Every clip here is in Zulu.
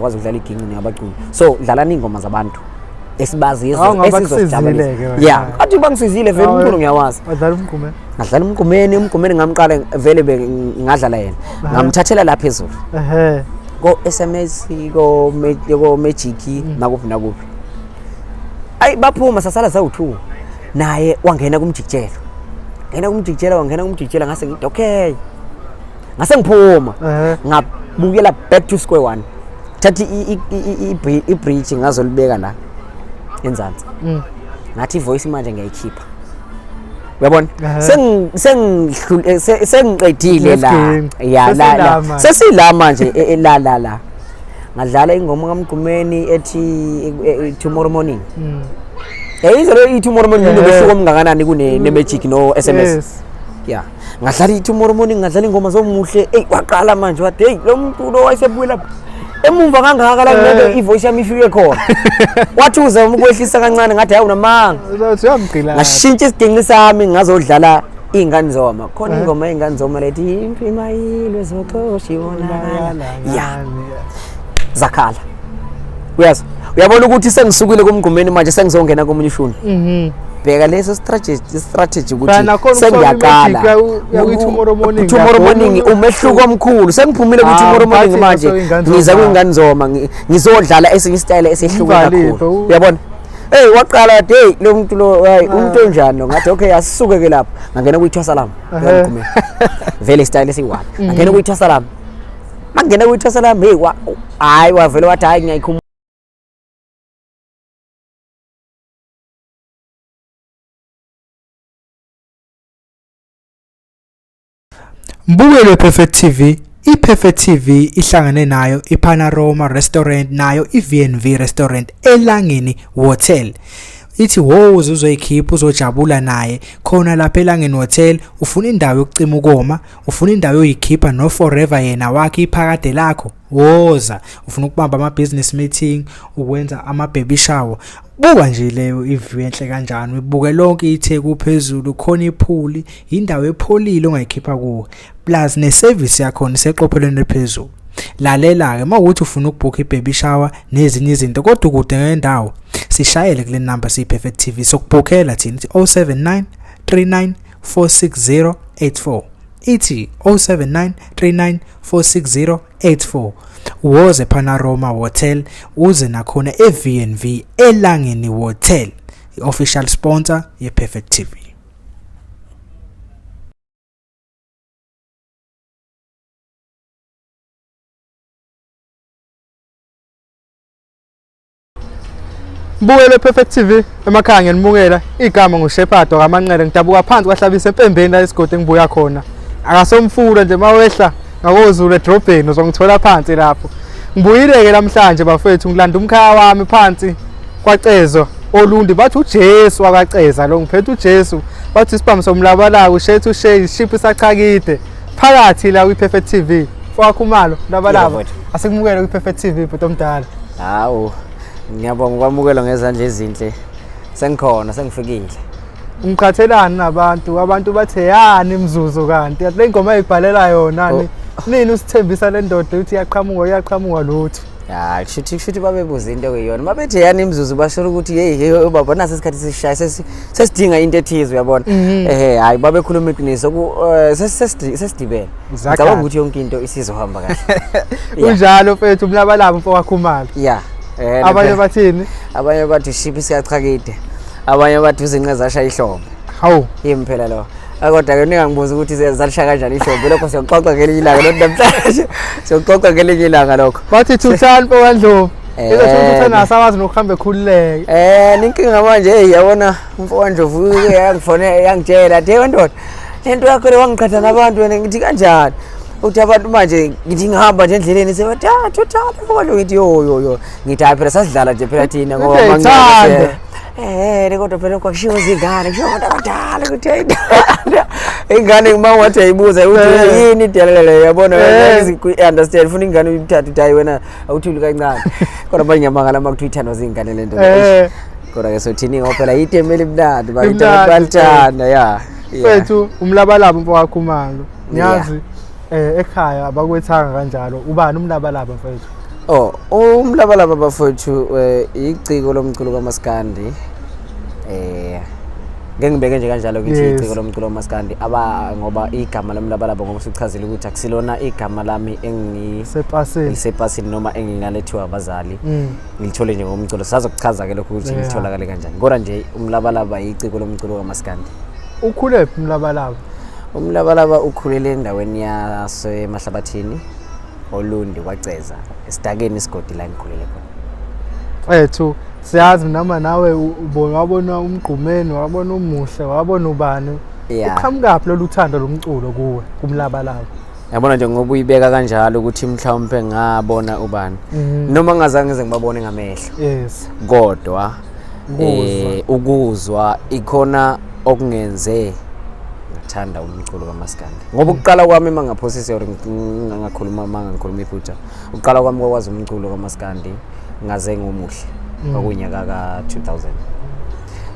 Kwazi ukudlala iginci ningabaculi, so dlalani iy'ngoma zabantu esibaziyo Hawu, ngabe esizosijabulisa. bakusizile-ke wena. Ya, athi bangisizile vele. Hawu, Umculo ngiyawazi. Wadlala umgqume. Ngadlala umgqumeni. Umgqumeni ngamqala vele, ngadlala yena, ngamthathela la phezulu ko-SMS, ko-Magic, nakuphi nakuphi. Ayi, baphuma, sasala sawu-two naye. Wangena kumjikijelo, ngena kumjikijela, wangena kumjikijela. Ngase ngithi okay, ngase ngiphuma. Ngabukela back to square one, thatha i-bridge, ngazolibeka la enzansi. Ngathi ivoice manje ngiyayikhipha, uyabona? Sengiqedile la. Nesiginci. Ya, la Sesila la manje. Sesila manje, la la la ngadlala ingoma kaMgqumeni ethi Tomorrow Morning. Yayizo lo i-Tomorrow Morning inomehluko omngakanani kune ne-Magic no SMS. Ya, ngadlala i-Tomorrow Morning, ngadlala ingoma zomuhle. Eyi, waqala manje wathi, "Hey, lo muntu lo wayesebuyela emumva kangaka la, ngeke ivoice yami ifike khona." Wathi uzama ukwehlisa kancane, ngathi hayi, unamanga. Uzothi uyamgqila. Ngashintsha isiginci sami, ngazodlala iy'ngane zoma khona. Ingoma yey'ngane zoma lethi impi mayilwe zoxosha ibonakala, ya, zakhala. Uyazi, uyabona ukuthi sengisukile kumgqumeni manje, sengizongena komunye ushuni. Bheka leso strategy ukuthi Phela nakhona ukuthola sengiyaqala i-Magic uya kwi-Tomorrow Morning, Tomorrow uyabona Morning, umehluko omkhulu, sengiphumile Ah, ku-Tomorrow Morning mphathi manje. ngaso Ngiza Ingane Zoma. kwingane zoma, ngizodlala esinye isitayela esehluke Umvaliphe, kakhulu, uyabona? Hey, waqala wathi, "Hey, lo muntu lo, hayi, umuntu onjani lo?" Ngathi okay, asisuke ke lapho. Ngangena kuyithwasa lami. Uyangigqumela vele isitayela esiyi-one. Ngangena kuyithwasa lami, mangena kuyithwasa lami, hey, hhayi, wavele wathi, "Hhayi, ngiyayikhumula." Mbukelo Perfect TV, iPerfect TV ihlangane nayo iPanorama Restaurant nayo iV&V Restaurant eLangeni Hotel. Ithi woza uzoyikhipha, uzojabula naye khona lapha eLangeni Hotel. Ufuna indawo yokucima ukoma, ufuna indawo yoyikhipha no forever yena wakhe iphakade lakho. Woza, ufuna ukubamba ama business meeting, ukwenza ama baby shower. Buka nje leyo iview enhle kanjani, ubuke lonke iTheku phezulu khona, ipool, indawo epholile ongayikhipha kuwo, plus neservice yakhona iseqophelweni eliphezulu. Lalela ke, mawukuthi ufuna ukubhukha ibaby shower nezinye izinto kodwa ukude ngendawo, sishayele kule number siyi Perfect TV, sokubhukhela thina, ithi 079 39 460 84, ithi 079 39 460 84. Woze Panorama Hotel, uze nakhona e-V&V eLangeni Hotel, i-official sponsor ye-Perfect TV. Mbukelo Perfect TV emakhaya, ngiyanimukela. Igama nguShepherd wakaManqele, ngidabuka phansi kwaHlabisa eMpembeni, la isigodi engibuya khona akasomfula nje, mawehla ngakozulu edrobheni uzongithola phansi lapho. Ngibuyile-ke namhlanje bafethu, ngilanda umkhaya wami phansi kwaCezo Olundi, bathi uJesu wakaceza lo, ngiphethe uJesu, bathi isibhamu somlabalaba, ushethu ushe isishiphi sachakide phakathi la kwi-Perfect TV. Mfokakhumalo, labalaba. Yebo, mfowethu. Asikumukele kwi-Perfect TV, bhuti omdala. Hawu, ngiyabonga ukwamukelwa ngezandla ezinhle. Sengikhona, sengifikile. Ngiqhathelani nabantu, abantu bathe yani imzuzu kanti le ngoma ayibhalela yona ni nini, usithembisa le ndoda ukuthi iyaqhamuka, iyaqhamuka lutho. Ya, kushuthi babebuza into kuyona. Mabethi yani imzuzu, basho ukuthi hey hey baba, nasi isikhathi sishaya, sesidinga into ethize, uyabona. Ehe, hayi, babekhuluma iqiniso ku sesidibene. Zakhala. Ngicabanga ukuthi yonke into isizohamba kahle. Yeah. Kunjalo mfethu, umlabalaba mfokakhumalo. Yeah. Abanye bathini? Abanye bathi shiphi siyachakide. Abanye bathi uzinqe zashaya ihlombe. Hawu. Yimi phela lo. Kodwa ke ningangibuza ukuthi zalishaya kanjani ihlombe, lokho siyoxoxa ngelinye ilanga lokho, namhlanje siyoxoxa ngelinye ilanga lokho. Bathi thuthani mfokandlovu. Izothi uthuthani asawazi nokuhamba ekhululeke. Ninkinga manje, hey, yabona umfowandlovu uke yangifonela yangitshela athi, "Hey ndoda, lento yakho le wangiqhatha nabantu wena." Ngithi kanjani? Uthi abantu manje, ngithi ngihamba nje endleleni sebathi, "Ah, thuthani mfowandlovu." Ngithi yo yo yo, ngithi hayi phela sasidlala nje phela thina ngoba Into mangicela eyithanda. Kodwa phela kwakushiwo izingane, kushiwo abantu abadala ukuthi hey, ingane uma wathi ayibuza ukuthi yini idelele, yabona, understand, funa ingane uyithathe uthi hayi wena awuthuli kancane. Kodwa manje ngiyamangala uma kuthiwa ithandwa zingane le nto. Kodwa ke sothini ngoba phela itemu elimnandi, bakithi abantu Limnandi, balithanda, ya. Mfethu, umlabalaba mfokakhumalo. Ngiyazi ekhaya abakwethanga kanjalo. Ubani umlabalaba mfethu? Oh, umlabalaba bafowethu iciko lomculo kaMaskandi. Ngeke ngibeke nje kanjalo ukuthi iciko lomculo kaMaskandi aba ngoba igama lomlabalaba ngoba usuchazile ukuthi akusilona igama lami engisepasini lisepasini noma engingalethiwa abazali. Ngilithole nje ngomculo. Sazokuchaza ke lokho ukuthi ngitholakale kanjani. Kodwa nje umlabalaba iciko lomculo kaMaskandi. Ukhule phi umlabalaba? Umlabalaba ukhulele endaweni yaseMahlabathini. Olundi kwaCeza esidakeni isigodi la ngikhulele khona. Ethu siyazi noma nawe wabona umgqumeni, wabona umuhle, wabona ubani. Uqhamukaphi lolu thando lomculo kuwe kumlabalaba? Yabona nje ngoba uyibeka kanjalo ukuthi mhlawumbe ngabona ubani. Noma ngazange ngize ngibabone ngamehlo. Yes. Kodwa ukuzwa ikhona okungenze ngathanda umculo kaMaskandi. Ngoba ukuqala kwami uma ngaphosisa or ngingakhuluma uma ngikhuluma iphutha, ukuqala kwami kwakwazi umculo kaMaskandi ngaze ngomuhle kwakunyaka ka-2000.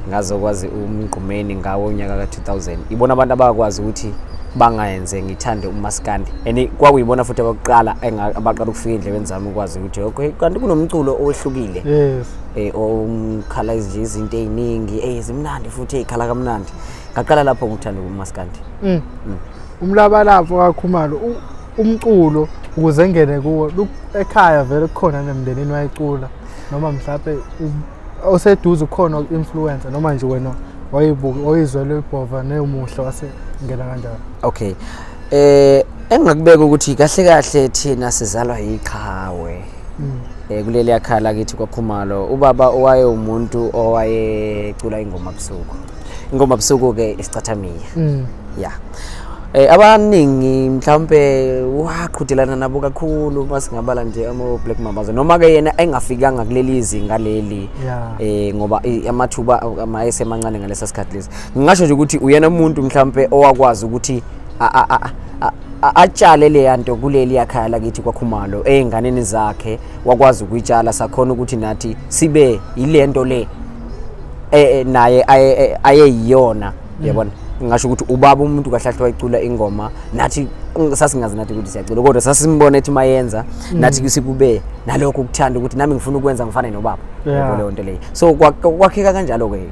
Ngazokwazi umgqumeni ngawo unyaka ka-2000. Ibona abantu abakwazi ukuthi bangayenze ngithande uMaskandi. And kwakuyibona futhi abakuqala abaqala ukufika endlebeni zami ukwazi ukuthi okay kanti kunomculo owehlukile. Yes. Omkhala nje izinto eziningi, zimnandi futhi ezikhala kamnandi. Ngaqala lapho ngikuthanda uMaskandi. Umlabalaba kaKhumalo umculo ukuze ngene kuwo ekhaya vele kukhona nemndenini wayecula noma mhlawumbe oseduze kukhona influencer noma nje wena wayibuka oyizwele ibhova nemuhle wase ngena kanjalo. Okay. Engingakubeka ukuthi kahle kahle thina sizalwa yiqhawe. Kuleli yakhala kithi kwaKhumalo ubaba owaye umuntu owayecula ingoma busuku. Ingoma busuku ke isicathamiya. Yeah. Abaningi mhlawumbe waqhudelana nabo kakhulu masingabala nje ama Black Mambazo noma ke yena engafikanga kuleli zinga leli ngoba amathuba ayesemancane ngalesa sikhathi lesi. Ngingasho nje ukuthi uyena umuntu mhlawumbe owakwazi ukuthi atshale le yanto kuleli yakhaya lakithi kwaKhumalo einganeni zakhe wakwazi ukuyitshala sakhona ukuthi nathi sibe yilento le naye ayeyiyona yabona. Ngisho ukuthi ubaba umuntu kahle kahle wayicula ingoma nathi sasingazi nathi ukuthi siyacula kodwa sasimbona ethi mayenza nathi sikube nalokho ukuthanda ukuthi nami ngifuna ukwenza ngifane nobaba yabo leyo nto leyo. So kwakheka kanjalo ke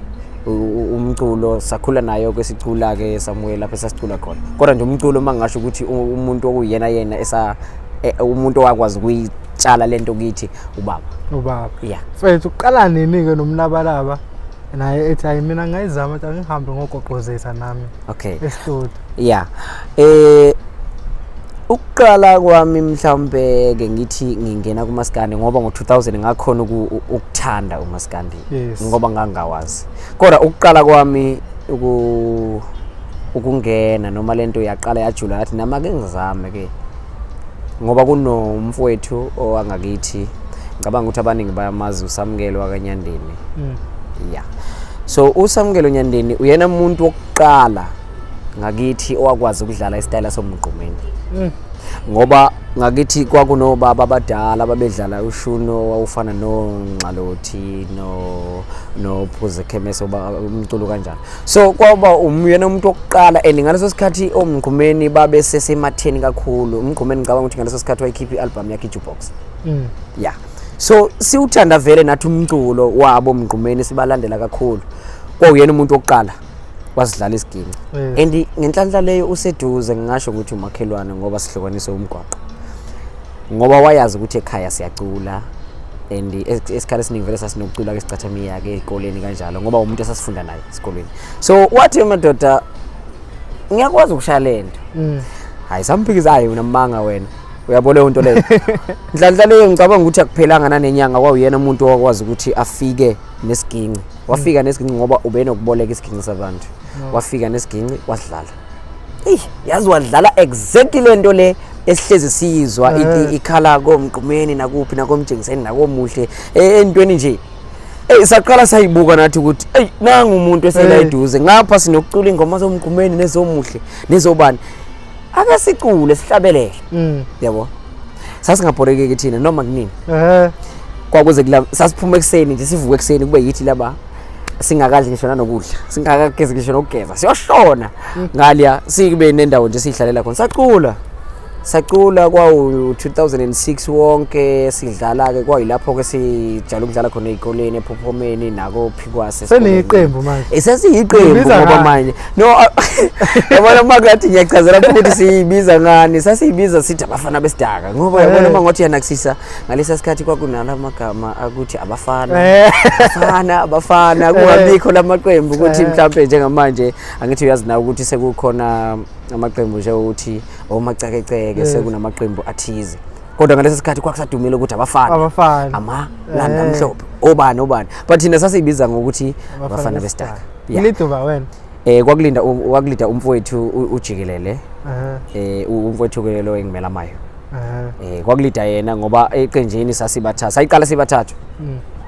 umculo sakhula nayo ke sicula ke Samuel lapho esasicula khona. Kodwa nje umculo mangasho ukuthi umuntu okuyena yena esa umuntu owakwazi ukuyitshala lento kithi ubaba. Ubaba. Yeah. Mfethu uqala nini ke nomlabalaba? Naye ethi hayi mina ngayizama ukuthi angihambe ngogoqozisa nami. Okay. E-studio. Yeah. Ukuqala kwami mhlawumbe ke ngithi ngingena kuMaskandi ngoba ngo-2000 ngakhona ukuthanda uMaskandi ngoba ngangawazi. Kodwa ukuqala kwami ukungena noma lento yaqala yajula yathi nama ke ngizame ke ngoba kunomfowethu owangakithi ngicabanga ukuthi abaningi bayamazi uSamukelo wakaNyandeni. Yeah. So uSamukelo Nyandeni uyena umuntu wokuqala ngakithi owakwazi ukudlala isitayela somgqumeni. Ngoba ngakithi kwakunobaba abadala ababedlala ushuno wawufana noNxalothi no Phuze Khemese umculo kanjalo. So kwaba uyena umuntu wokuqala and ngaleso sikhathi omgqumeni babe sesematheni kakhulu. Umgqumeni ngicabanga ukuthi ngaleso sikhathi wayikhipha i-album yakhe iJukebox. Yeah. So siwuthanda vele nathi umculo wabo omgqumeni sibalandela kakhulu. Kwawuyena umuntu wokuqala wasidlala isiginci. And ngenhlanhla leyo useduze ngingasho ukuthi umakhelwane ngoba sihlukaniswe umgwaqo. Ngoba wayazi ukuthi ekhaya siyacula and esikhathi esiningi vele sasinokucula ke sicathamiya ke ezikoleni kanjalo ngoba umuntu esasifunda naye esikolweni. So wathi madoda ngiyakwazi ukushaya lento. Hayi samphikisa hayi unamanga wena. Uyabona leyo nto leyo. Nhlanhla leyo ngicabanga ukuthi akuphelanga nanenyanga kwawuyena umuntu owakwazi ukuthi afike nesiginci. Wafika nesiginci ngoba ubenokuboleka isiginci sabantu. Wafika nesiginci wasidlala. Yazi wadlala exactly lento le esihlezi siyizwa ikhala komgqumeni nakuphi nakomtshengiseni nakomuhle entweni nje. Saqala sayibuka nathi ukuthi ey nangu umuntu esela eduze ngapha sinokucula ingoma zomgqumeni nezomuhle nezobani. Ake sicule sihlabelele. Yabo. Sasingabhorekeki thina noma kunini. Kwakuze kula sasiphuma ekseni nje sivuke ekseni kube yithi laba singakadli ngisho nanokudla singakagezi ngisho nokugeza siyoshona ngaliya sibe nendawo nje sihlalela khona sacula. Sacula kwawu 2006 wonke sidlala ke, kwayilapho ke sijala ukudlala khona ezikoleni ephophomeni nako Phikwase. Seniyiqembu manje. Sesiyiqembu Nibiza ngoba ngani? manje no, yabona uma ngathi ngiyachazela ukuthi siyibiza ngani, sasiyibiza sithi abafana besidaka ngoba yabona uma ngathi uyanakisisa ngalesa sikhathi kwakunala magama akuthi abafana, abafana, abafana, kungabikho lamaqembu ukuthi mhlambe njengamanje angithi uyazi nawe ukuthi sekukhona amaqembu nje ukuthi omacekeceke, sekunamaqembu athize, kodwa ngalesi sikhathi kwakusadumile ukuthi abafana, Abafana. amalanda amhlophe, obani obani, but thina sasiyibiza ngokuthi abafana besidaka, yeah. Liduba wena. Kwakulinda umfowethu ujikelele, umfowethu ke lo engimelamayo. Kwakulida yena ngoba eqenjini sasibathathu, sayiqala sibathathu.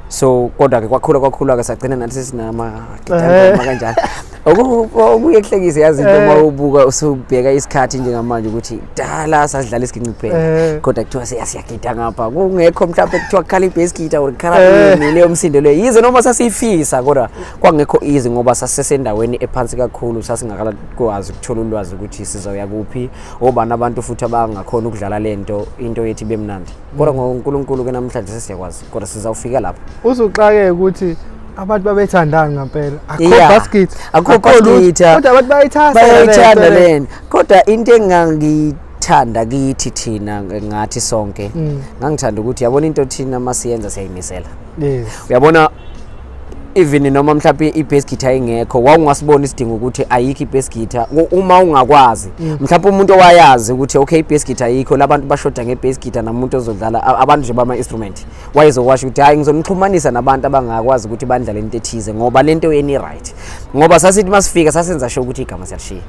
So kodwa ke kwakhula kwakhula ke sagcina nathi sesinama gitara kanjalo. Okuye kuhlekise yazi into uma ubuka usubheka isikhathi njengamanje ukuthi dala sasidlala isiginci kuphela, kodwa kuthiwa siyagida ngapha kungekho mhlawumbe kuthiwa kukhala i-bass guitar or kukhala ini leyo msindo leyo, yize noma sasiyifisa kodwa kwangekho easy ngoba sasisendaweni ephansi kakhulu, sasingakakwazi ukuthola ulwazi ukuthi sizoya kuphi, obani abantu futhi abangakhona ukudlala lento into yethu ibe mnandi. Kodwa ngoNkulunkulu ke namhlanje sesiyakwazi, kodwa sizawufika lapho. Uzuxakeke ukuthi abantu babethandana ngempela, akho basket, Akukho akukho lutho, basket. Kodwa abantu bayayithanda Bayayithanda lento. lento, kodwa into engangithanda kithi thina ngathi sonke, ngangithanda ukuthi yabona into thina masiyenza siyayimisela. Uyabona even noma mhlawumbe i-bass guitar ingekho, wawungasibona isidingo ukuthi ayikho i-bass guitar. Uma ungakwazi mhlawumbe umuntu owayazi ukuthi okay, i-bass guitar ayikho, labantu bashoda nge-bass guitar namuntu ozodlala, abantu nje bama-instrument, wayezokwasho ukuthi hayi, ngizonixhumanisa nabantu abangakwazi ukuthi bandlale into ethize ngoba lento yeni right, ngoba sasithi masifika sasenza sure ukuthi igama siyalishiya.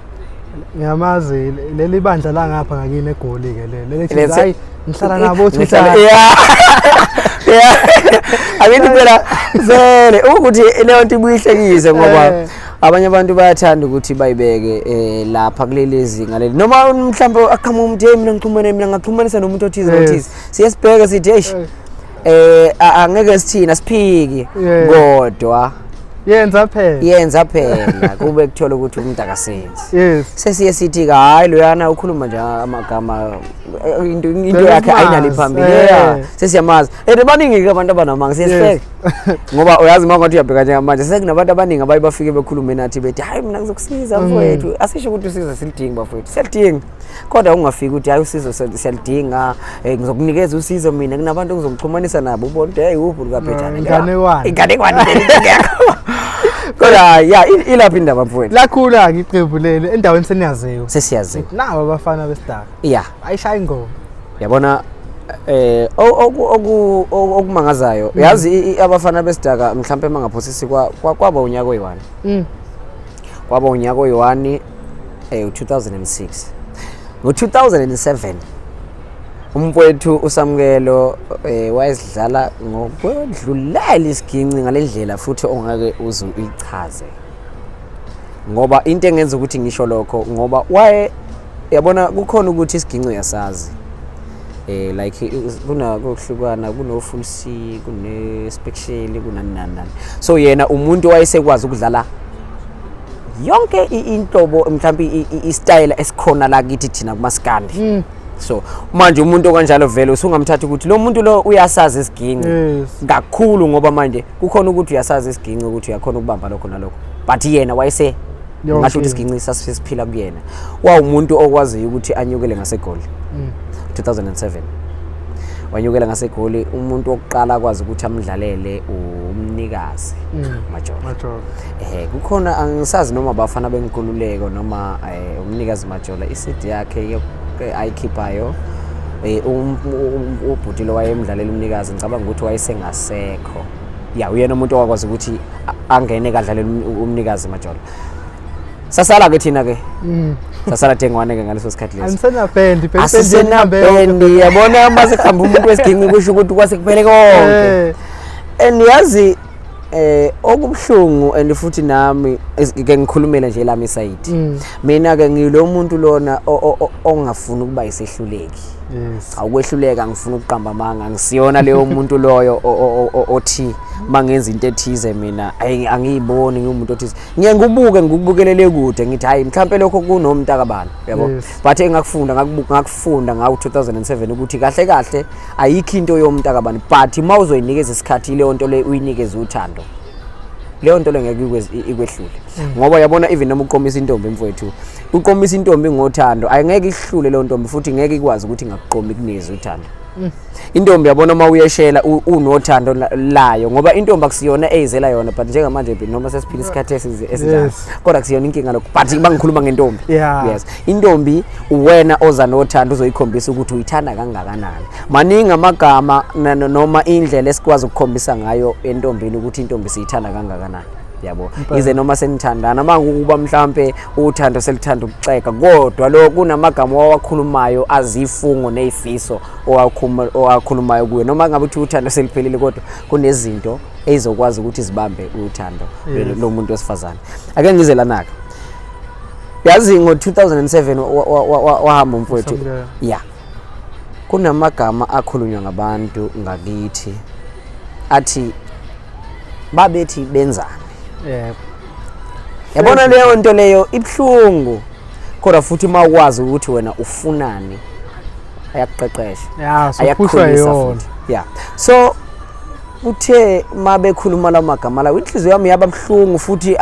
Ngiyamazi leli bandla la ngapha ngakini eGoli ke leli lethi hayi, ngihlala nabo Ngihlala- uthutha. Yeah, angithi phela vele ukuthi leyo nto ibuye ihlekise ngoba abanye abantu bayathanda ukuthi bayibeke lapha kuleli zinga leli, noma mhlawumbe aqhamuka umuntu, hey, mina ngixhumene, mina ngaxhumanisa nomuntu othize nothize, siye sibheke sithi eish, angeke sithina siphiki, kodwa Yenza phela. Yenza phela, kube kuthola ukuthi umuntu akasenzi. Sesiye sithi hayi, loyana ukhuluma nje amagama, into Vele yakhe simazi, ayinalo phambili. Yeah, sesiyamazi and baningi ke abantu abanamanga, siyasihleka ngoba uyazi uma ngathi uyabheka njengamanje sekunabantu abaningi abaye bafike bekhulume nathi bethi hayi, mina ngizokusiza mfowethu. Asisho ukuthi usizo silidingi bafowethu, siyalidinga, kodwa ungafiki ukuthi hayi, usizo siyalidinga, ngizokunikeza usizo mina, kunabantu engizokuxhumanisa nabo, ubone ukuthi hey, uphi lukabhejane. Inganekwane. Inganekwane yakho, kodwa ya, ilapha indaba mfowethu. Lakhula-ke iqembu leli endaweni, seniyaziwa. Sesiyaziwa. Nawo abafana besidaka ayishaya ingoma. Yabona okumangazayo yazi abafana besidaka mhlambe mangaphosisi kwaba unyaka oyi-1, kwaba unyaka oyi-1, 2006. Ngo-2007 umfowethu uSamukelo wayesidlala ngokwedlulela isiginci ngalendlela futhi ongeke uze uyichaze, ngoba into engenza ukuthi ngisho lokho ngoba waye yabona kukhona ukuthi isiginci uyasazi, like kuna kuhlukana, kuno full C, kune special, kunani nani nani, so yena umuntu wayesekwazi ukudlala yonke inhlobo mhlawumbe i-style esikhona la kithi thina kumaskandi. So manje umuntu okanjalo vele usungamthatha ukuthi lo muntu lo uyasazi isiginci kakhulu, ngoba manje kukhona ukuthi uyasazi isiginci, ukuthi uyakhona ukubamba lokho nalokho, but yena wayese Yonke ngasho ukuthi into. isiginci sasiphila kuyena. Wawumuntu okwaziyo ukuthi anyukele ngaseGoli. 2007 wanyukela ngaseGoli, umuntu wokuqala akwazi ukuthi amdlalele umnikazi Majola. Majola. Kukhona angisazi noma abafana benkululeko noma umnikazi Majola, i-CD yakhe ayikhiphayo, ubhuti lo wayemdlalela umnikazi, ngicabanga ukuthi wayesengasekho. Ya, uyena umuntu owakwazi ukuthi angene kadlalela umnikazi Majola. Sasala ke thina ke, sasala dengwane ke ngaleso sikhathi leso. Anisenabhendi phela. Asisenabhendi, yabona mase kuhamba umuntu wesiginci kusho ukuthi kwase kuphele konke. And yazi okubuhlungu and futhi nami ke ngikhulumela nje lami i-side, mina ke ngilo muntu lona ongafuni ukuba isehluleki. Awukwehluleka, ngifuna ukuqamba amanga, ngisiyona leyo muntu loyo othi Mangenza into ethize mina angiyiboni ngiwumuntu othize, ngiye ngikubuke ngikubukelele kude, ngithi hayi, mhlampe lokho kunomntakabani, yabo. But engakufunda, ngakufunda ngawo 2007 ukuthi kahle kahle ayikho into yomntakabani, but uma uzoyinikeza isikhathi leyo nto le, uyinikeze uthando, leyo nto le ngeke ikwehlule. Ngoba uyabona, even noma uqomisa intombi, mfowethu, uqomisa intombi ngothando, ayingeke ihlule leyo ntombi, futhi ngeke ikwazi ukuthi ingakuqomi ikunikeze uthando. Intombi, yabona, uma uyeshela unothando layo, ngoba intombi akusiyona eyizela yona, but njengamanje noma sesiphila isikhathi esinjalo, kodwa kusiyona inkinga lokho, but bangikhuluma ngentombi. Yes, intombi uwena oza nothando, uzoyikhombisa ukuthi uyithanda kangakanani. Maningi amagama noma indlela esikwazi ukukhombisa ngayo entombini ukuthi intombi siyithanda kangakanani, yabo. Ize noma senithandana, mangukuba mhlambe uthando selithanda ukuxega, kodwa lo kunamagama owakhulumayo azifungo nezifiso owakhulumayo kuyo, noma ngabe uthi uthando seliphelile, kodwa kunezinto ezizokwazi ukuthi zibambe uthando lomuntu wesifazane. Ake ngize lana-ke, yazi, ngo-2007 wahamba umfowethu. Samukelo. Ya, kunamagama akhulunywa ngabantu ngakithi athi babethi benzani. Yabona, leyo nto leyo ibuhlungu, kodwa futhi uma ukwazi ukuthi wena ufunani, ayakuqeqesha, Yeah, so phushwa ayakukhulisa yona. futhi. Yeah, so kuthe uma bekhuluma lawo magama lawo, inhliziyo yami yaba buhlungu futhi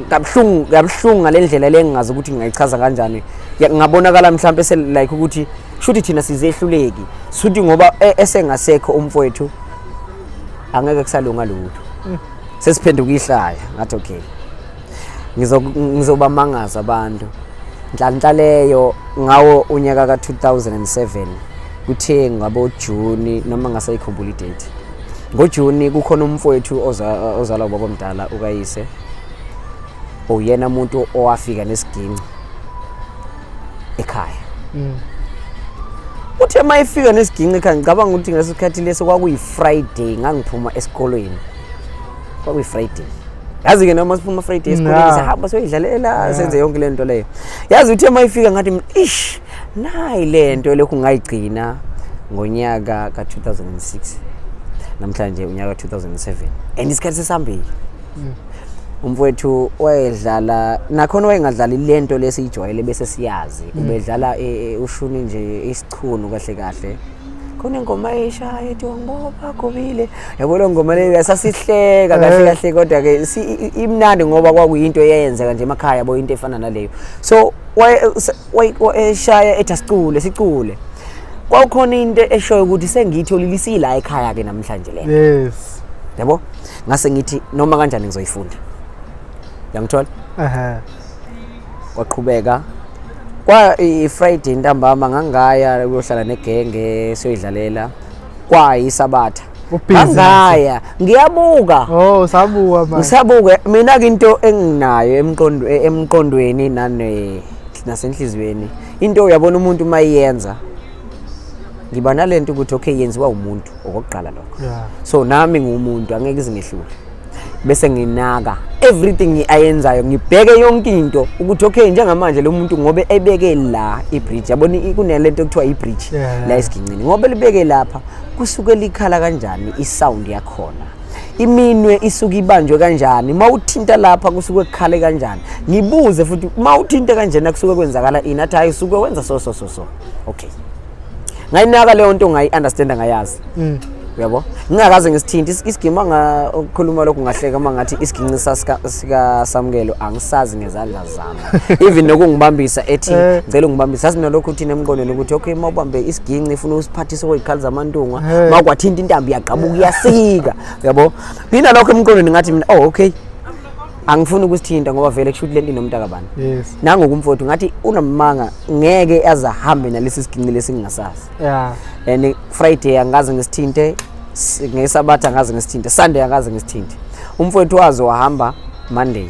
kabuhlungu, kabuhlungu ngale ndlela le ngingazi ukuthi ngingayichaza kanjani. Ngabonakala mhlawumbe se like ukuthi shuthi thina sizehluleki, shuthi ngoba esengasekho umfowethu angeke kusalunga lutho, sesiphenduka ihlaya. Ngathi okay, ngizobamangaza abantu. Nhlanhla leyo, ngawo unyaka ka-2007, kuthe ngabo June, noma ngasayikhumbula idate, ngoJuni, kukhona umfowethu ozalwa ubaba omdala ukayise, uyena umuntu owafika nesiginci ekhaya. Uthe uma efika nesiginci ekhaya, ngicabanga ukuthi ngaleso sikhathi leso kwakuyi-Friday, ngangiphuma esikolweni, kwakuyi-Friday. Yazi-ke, noma siphuma Friday esikolweni, sihamba siyoyidlalela, senze yonke le nto leyo. Yazi, uthe uma ifika, ngathi mina, ish, nayi le nto lokhu ngayigcina ngonyaka ka-2006, namhlanje unyaka ka-2007, and isikhathi sesihambile. Umfowethu wayedlala nakhona, wayengadlali le nto lesiyijwayele bese siyazi, ubedlala ushuni nje, isichunu kahle kahle. Khona ingoma eyishaya ethi wangibopha gobile, yabo, leyo ngoma leyo sasihleka kahle kahle, kodwa ke imnandi ngoba kwakuyinto eyenzeka nje emakhaya, yabo, into efana naleyo. So eshaya ethi asicule, sicule. Kwakukhona into eshoyo ukuthi sengiyitholile, isila ekhaya ke namhlanje le, yabo. Ngase ngithi noma kanjani ngizoyifunda, yangithola. Kwaqhubeka kwa i-Friday ntambama, ngangaya ukuyohlala negenge siyoyidlalela. Kwayisabatha, Ubusy. ngangaya ngiyabuka. Oh, usabuka manje. Ngisabuke mina-ke, into enginayo emqondweni nane nasenhliziyweni, into uyabona umuntu uma iyenza, ngiba nalento ukuthi okay, yenziwa umuntu okokuqala lokho. So nami ngiwumuntu, angeke izingehlule. Bese nginaka everything ayenzayo, ngibheke yonke into ukuthi okay, njengamanje lo muntu ngobe ebeke la ibridge, yabona, kunalento ekuthiwa ibridge la esigincini, ngoba libeke lapha, kusuke likhala kanjani, isound yakhona, iminwe isuke ibanjwe kanjani, uma uthinta lapha kusuke kukhale kanjani. Ngibuze futhi, uma uthinta kanjena kusuke kwenzakala ini? Athi hayi, usuke wenza so so so so. Okay, ngayinaka leyo nto, ngayi-understanda, ngayazi, uyabo, ngingakaze ngisithinte isigima. Nga ukukhuluma lokhu ngahleka uma ngathi isiginci sikaSamukelo angisazi ngezandla zami, even nokungibambisa ethi ngicela ungibambise, sasinalokhu thina emqondweni ukuthi okay, uma ubambe isiginci ifuna usiphathise okwezikhali zamantungwa, uma kwathinta intambo iyagqabuka, iyasika, uyabo. Nginalokho emqondweni, ngathi mina, oh okay, angifuni ukusithinta ngoba vele kusho ukuthi lento inomntakabani. Nangoku mfowethu, ngathi unamanga, ngeke aze ahambe nalesi siginci lesi ngingasazi. And Friday angaze ngisithinte, ngesabatha angaze ngisithinte, Sunday angaze ngisithinte. Umfowethu wazo wahamba Monday,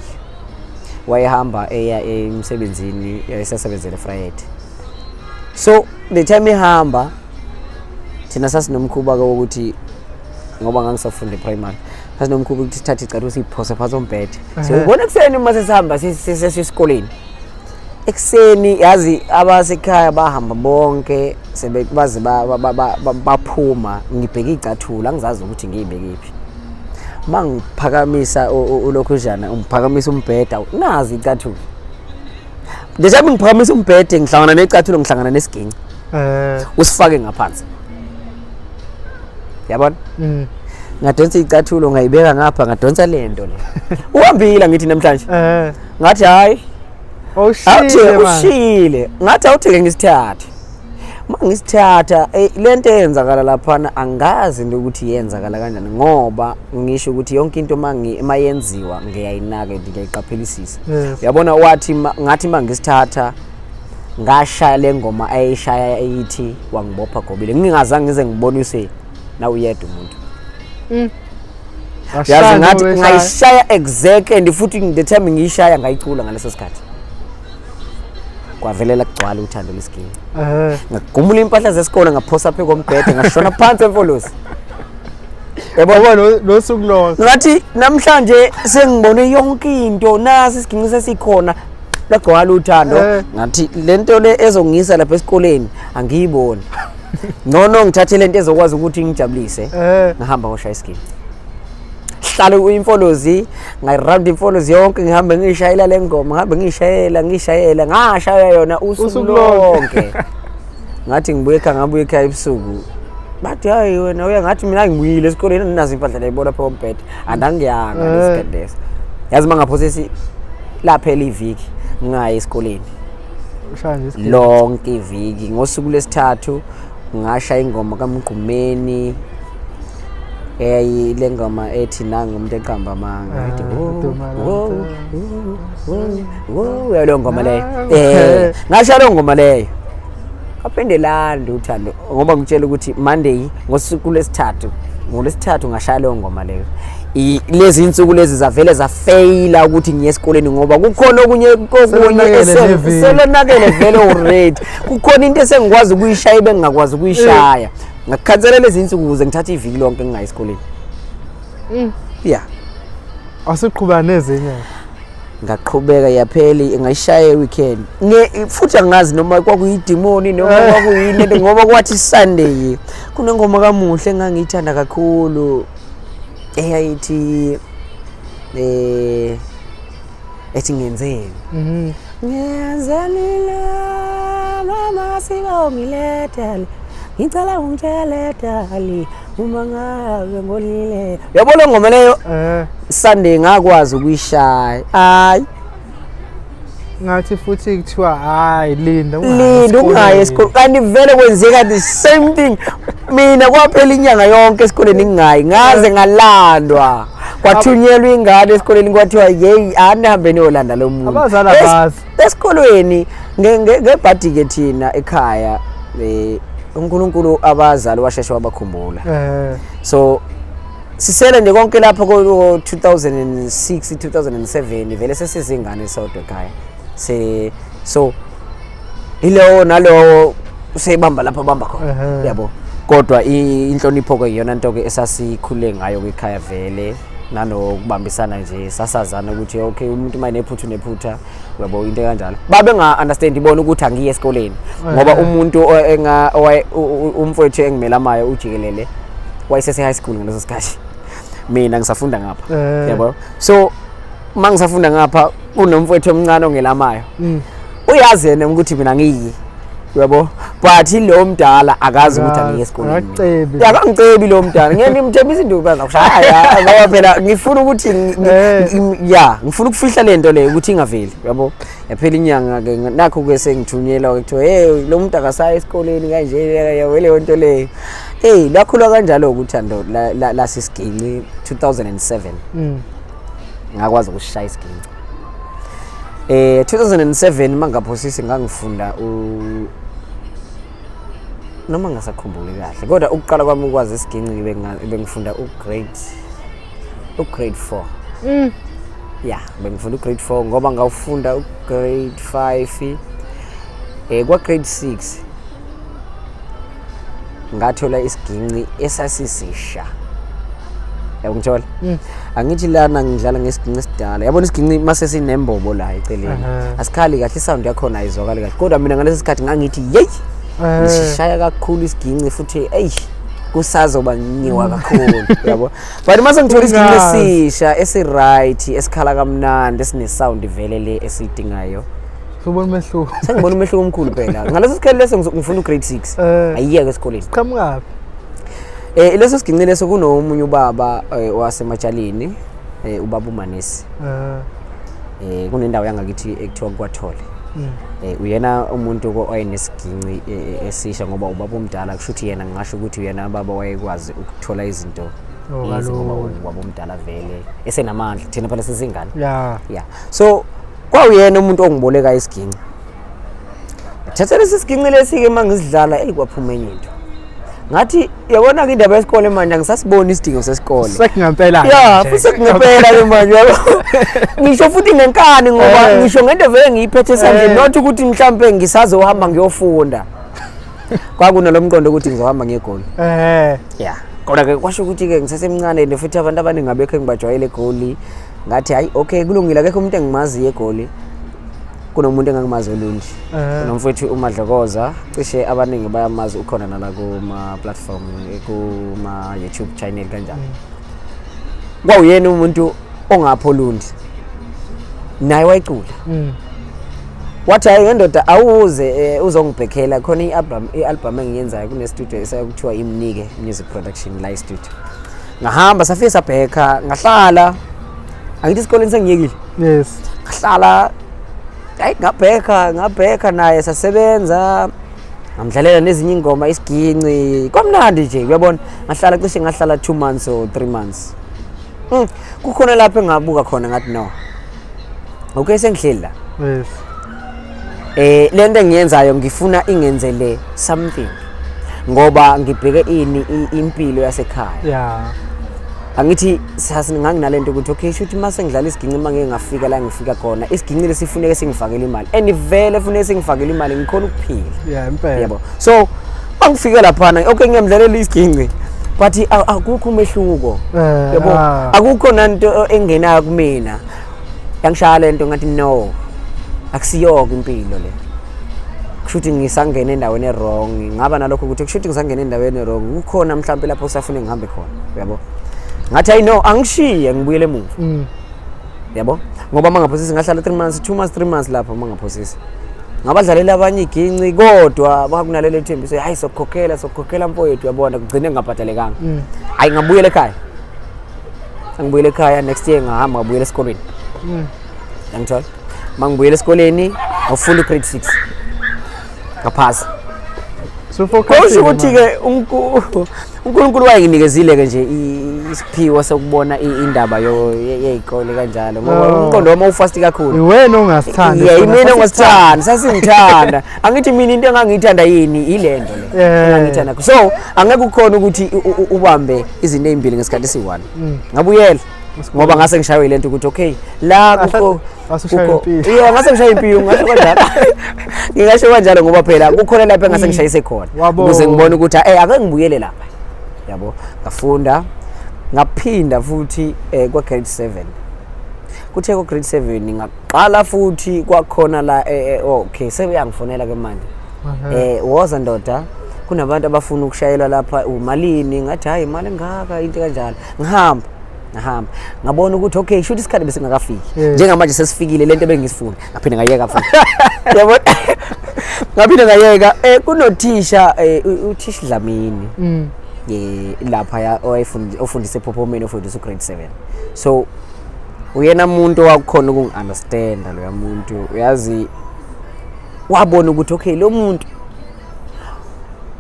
wayehamba eya emsebenzini, yayisasebenzele Friday. So the time ehamba, thina sasinomkhuba ke wokuthi, ngoba ngangisafunda eprimary, sasinomkhuba ukuthi sithathe icathulo siyiphose phansi ombhede, siyobona ekuseni uma sesihamba sesesikoleni ekuseni. Yazi, abasekhaya bahamba bonke, sebe baze baphuma, ngibheke icathulo, angizazi ukuthi ngiyibekephi. Mangiphakamisa ulokhujana, ungiphakamisa umbheda, nazi icathulo. Njengoba ngiphakamisa umbhede ngihlangana necathulo, ngihlangana nesiginci. Usifake ngaphansi. Yabona? Ngadonsa icathulo ngayibeka ngapha, ngadonsa lento le. Uhambile ngithi namhlanje. Ngathi hayi, Awushile man. Ushile. Ngathi awuthi ke ngisithathe. Uma ngisithatha lento eyenzakala laphana angazi into ukuthi yenzakala kanjani, ngoba ngisho ukuthi yonke into mayenziwa ngiyayinaka ngiyayiqaphelisisa. Uyabona wathi ngathi mangisithatha ngashaya le ngoma ayishaya eyithi wangibopha gobile, ngingazange ngize ngibonise na uyedwa umuntu. Yazi ngathi ngayishaya exactly, and futhi the time ngiyishaya ngayicula ngaleso sikhathi. Kwavelela kugcwala uthando lesiginci. Ngagumula impahla zesikole ngaphosa phe kombhede, ngashona phansi emfolosi. Yabona nosuku lonke. Ngathi namhlanje sengibone yonke into, nasi isiginci sesikhona, lagcwala uthando. Ngathi lento le ezongisa lapha esikoleni angiyiboni. Ngcono ngithathe lento ezokwazi ukuthi ngijabulise. Ngihamba ngoshaya isiginci. Hlala imfolozi, ngayiround imfolozi yonke, ngihambe ngiyishayela le ngoma, ngihambe ngiyishayela, ngiyishayela, ngashaya yona usuku lonke. Ngathi ngibuye ekhaya, ngabuye ekhaya ebusuku. Bathi hayi wena uya, ngathi mina ngibuyile esikoleni, nazi impahla leyibona pha kombhede. Andangiyanga lesikhathi leso. Yazi mangaphosisi laphela iviki ngingayi esikoleni. Lonke iviki. Ngosuku lesithathu ngashaya ingoma kaMgqumeni. Le ngoma ethi nangu umuntu eqamba amanga. Ethi wo leyo ngoma leyo. Ngashaya leyo ngoma leyo. Kaphinde landa uthando ngoba ngitshela ukuthi Monday ngosuku lesithathu, ngolesithathu ngashaya leyo ngoma leyo. Lezi insuku lezi zavele zafeyila ukuthi ngiye esikoleni ngoba kukhona okunye kokunye selonakele vele already. Kukhona into esengikwazi ukuyishaya ebengingakwazi ukuyishaya. Ngakhansela lezi insuku ukuze ngithathe iviki lonke ngingayi esikoleni. Yeah. Asiqhubeka nezinye. Ngaqhubeka yaphela ngayishaya weekend. Futhi angazi noma kwakuyidimoni noma kwakuyini into, ngoba kwathi Sunday kunengoma kaMuhle engangiyithanda kakhulu eyayithi ethi ngenzeni. Ngenzeni la mama sibongile dali, ngicela ungitshele dali uma ngabe ngolile. Yabo le ngoma leyo Sunday ngakwazi ukuyishaya. Hayi ngathi futhi kuthiwa hayi linda linda ungayi esikoleni, kanti vele kwenzeka the same thing. Mina kwaphela inyanga yonke esikoleni ngingayi, ngaze ngalandwa, kwathunyelwa ingane esikoleni kwathiwa yeyi anihambe niyolanda lo muntu. Abazali abazi. Esikolweni ngebhadi ke thina ekhaya uNkulunkulu abazali washeshe wabakhumbula. So sisele nje konke lapho ko 2006 2007 vele sesizingane sodwa ekhaya. So ilewo nalowo useyibamba lapho bamba khona. Yabo. Kodwa inhlonipho ke iyona nto ke esasikhule ngayo ekhaya vele, nanokubambisana nje sasazana ukuthi okay umuntu uma enephutha unephutha, yabo into kanjalo. Babe nga understand ibona ukuthi angiye esikoleni ngoba umuntu umfowethu engimelamayo ujikelele wayesese high school ngaleso sikhathi, mina ngisafunda ngapha. Yabo. So uma ngisafunda ngapha kunomfowethu omncane ongelamayo. Uyazi yena ukuthi mina ngiyi, yabo, but lo mdala akazi ukuthi angiye esikoleni. Akangicebi lo mdala, ngeke ngimthembise into bazakushaya ngoba phela ngifuna ukuthi ya ngifuna ukufihla lento le ukuthi ingaveli, yabo. Yaphela inyanga ke nakho ke sengithunyelwa ke kuthiwa hey lo muntu akasayi esikoleni kanje, yabo leyo nto leyo. Hey lakhula kanjalo uthando lasisiginci 2007. Ngakwazi ukushaya isiginci. 2007 mangaphosisi ngangifunda noma ngasakhumbuli kahle, kodwa ukuqala kwami ukwazi isiginci bengifunda u-grade 4. Yeah, bengifunda u-grade 4 ngoba ngawufunda u-grade 5. Kwa grade 6 ngathola isiginci esasisisha. Yabo ngithola? Angithi lana ngidlala ngesiginci esidala. Yabona isiginci mase sinembobo la eceleni. Asikhali kahle, isound yakhona ayizwakali kahle. Kodwa mina ngalesi sikhathi ngangithi yey, ngishaya kakhulu isiginci futhi ey Kusazoba nyiwa kakhulu, yabo, but mase ngithola isiginci Ungazi. esisha, esi-right, esikhala kamnandi, esine-sound vele le esiyidingayo. Subona umehluko. Sengibona umehluko omkhulu phela. Ngaleso sikhathi leso ngifunda u-grade 6. Ayiyeke esikoleni. Qhamukaphi? Leso siginci leso kunomunye ubaba wasematshalini, ubaba uManesi. Kunendawo yangakithi ekuthiwa kwaThole. Uyena umuntu owayenesiginci esisha, ngoba ubaba omdala, kusho ukuthi yena, ngingasho ukuthi uyena baba wayekwazi ukuthola izinto Oh, easy, ngoba kalula. ubaba omdala vele esenamandla, thina phela sesingane. Yeah, so kwawuyena umuntu ongiboleka isiginci. Thatha lesi siginci lesi-ke, uma ngisidlala, eyi, kwaphuma enye into. Ngathi yabona-ke indaba yesikole manje, angisasiboni isidingo sesikole. Sekungampela. Ya, nje. futhi sekungempela-ke manje, yabo, ngisho futhi ngenkani, ngoba ngisho ngento vele ngiyiphethe esandleni, not ukuthi mhlampe ngisazohamba ngiyofunda. Kwakunalo mqondo ukuthi ngizohamba ngiye eGoli. Ya, kodwa-ke kwasho ukuthi-ke ngisasemncane and futhi abantu abaningi abekho engibajwayele eGoli. Ngathi hayi, okay, kulungile, akekho umuntu engimaziyo eGoli. Kunomuntu engangimazi olundi, nomfowethu uMadlokoza, cishe abaningi bayamazi, ukhona nala kuma-platform, kuma-YouTube channel kanjalo. Kwawuyena umuntu ongapho olundi, naye wayicula. Wathi, "Hayi ngendoda, awuze uzongibhekhela khona i-album engiyenzayo." Kune-studio esayokuthiwa Imnike Music Production la i-studio. Ngahamba, safike sabhekha, ngahlala. Angithi esikoleni sengiyekile. Ngahlala, hayi, ngabhekha, ngabhekha naye, sasebenza, ngamdlalela nezinye ingoma, isiginci, kwamnandi nje, uyabona. Ngahlala, cishe ngahlala 2 months or 3 months. Kukhona lapho engabuka khona, ngathi no, okay, sengihleli la. Lento engiyenzayo ngifuna ingenzele something, ngoba ngibheke ini, impilo yasekhaya. Angithi nganginalento ukuthi okay, shuthi mase ngidlala isiginci, uma ngeke ngafika la ngifika khona, isiginci lesifuneke singifakele imali, and vele funeke singifakele imali, ngikhona ukuphila. Yeah, impela. Yabo, so mangifike laphana, okay, ngiyamdlalela isiginci, but akukho umehluko. Yabo, akukho nanto engenayo kumina. Yangishaya lento, ngathi no, akusiyoko impilo le, kusho ukuthi ngisangena endaweni e-wrong. Ngaba nalokho ukuthi kusho ukuthi ngisangena endaweni e-wrong, kukhona mhlawumbe lapho kusafune ngihambe khona, uyabo. Ngathi hayi no, angishiye, ngibuyele emuva. Yabo, ngoba uma ngaphosisi ngahlala 3 months, 2 months, 3 months lapho. Uma ngaphosisi ngabadlalela abanye iginci, kodwa bakunalelo thembiso, hayi, sokukhokhela, sokukhokhela mfowethu, uyabona, kugcine ngingabhadalekanga. Hayi, ngabuyela ekhaya. Angibuyela ekhaya next year, ngahamba ngabuyela esikolweni. Yangithola, uma ngibuyela esikoleni ngafunda u-grade 6, ngaphasa. So focus. Kusho ukuthi-ke uNkulunkulu wayenginikezile-ke nje isiphiwo sokubona indaba yey'kole kanjalo, ngoba Oh. umqondo wami awufasti kakhulu. Iwena ongasithandi. Yeah, sona imina sasithanda. ongasithandi, sasingithanda. Angithi mina into engangiyithanda yini, ile nto le engangiyithanda. So angeke ukhona ukuthi ubambe izinto ey'mbili ngesikhathi esiyi-one. Ngabuyela ngoba ngase ngishaywe le nto ukuthi okay, la kukho Wasushaya impilo. Yeah, ngase ngishaya impilo, ngasho kanjalo, ngingasho kanjalo, ngoba phela kukhona lapho engase ngishayise khona Wabona. ukuze ngibone ukuthi ake ngibuyele lapha, yabo. Ngafunda, ngaphinda futhi kwa grade 7. Kuthe ku grade 7 ngaqala futhi kwakhona la, okay, sebeyangifonela ke manje. "Woza ndoda, kunabantu abafuna ukushayelwa lapha, umalini?" Ngathi hayi, imali engaka, into kanjalo. Ngihamba, ngahamba, ngabona ukuthi okay, shuthi isikhathi besingakafiki. Njengamanje sesifikile lento ebengisifuna. Ngaphinde ngayeka futhi, yabona, ngaphinde ngayeka. Kunothisha, uthisha Dlamini, lapha ya owayefundisa, ofundisa ePhophomeni, ofundisa ugrade 7. So uyena umuntu owakhona ukungi-understanda loya muntu, uyazi. Wabona ukuthi okay, lo muntu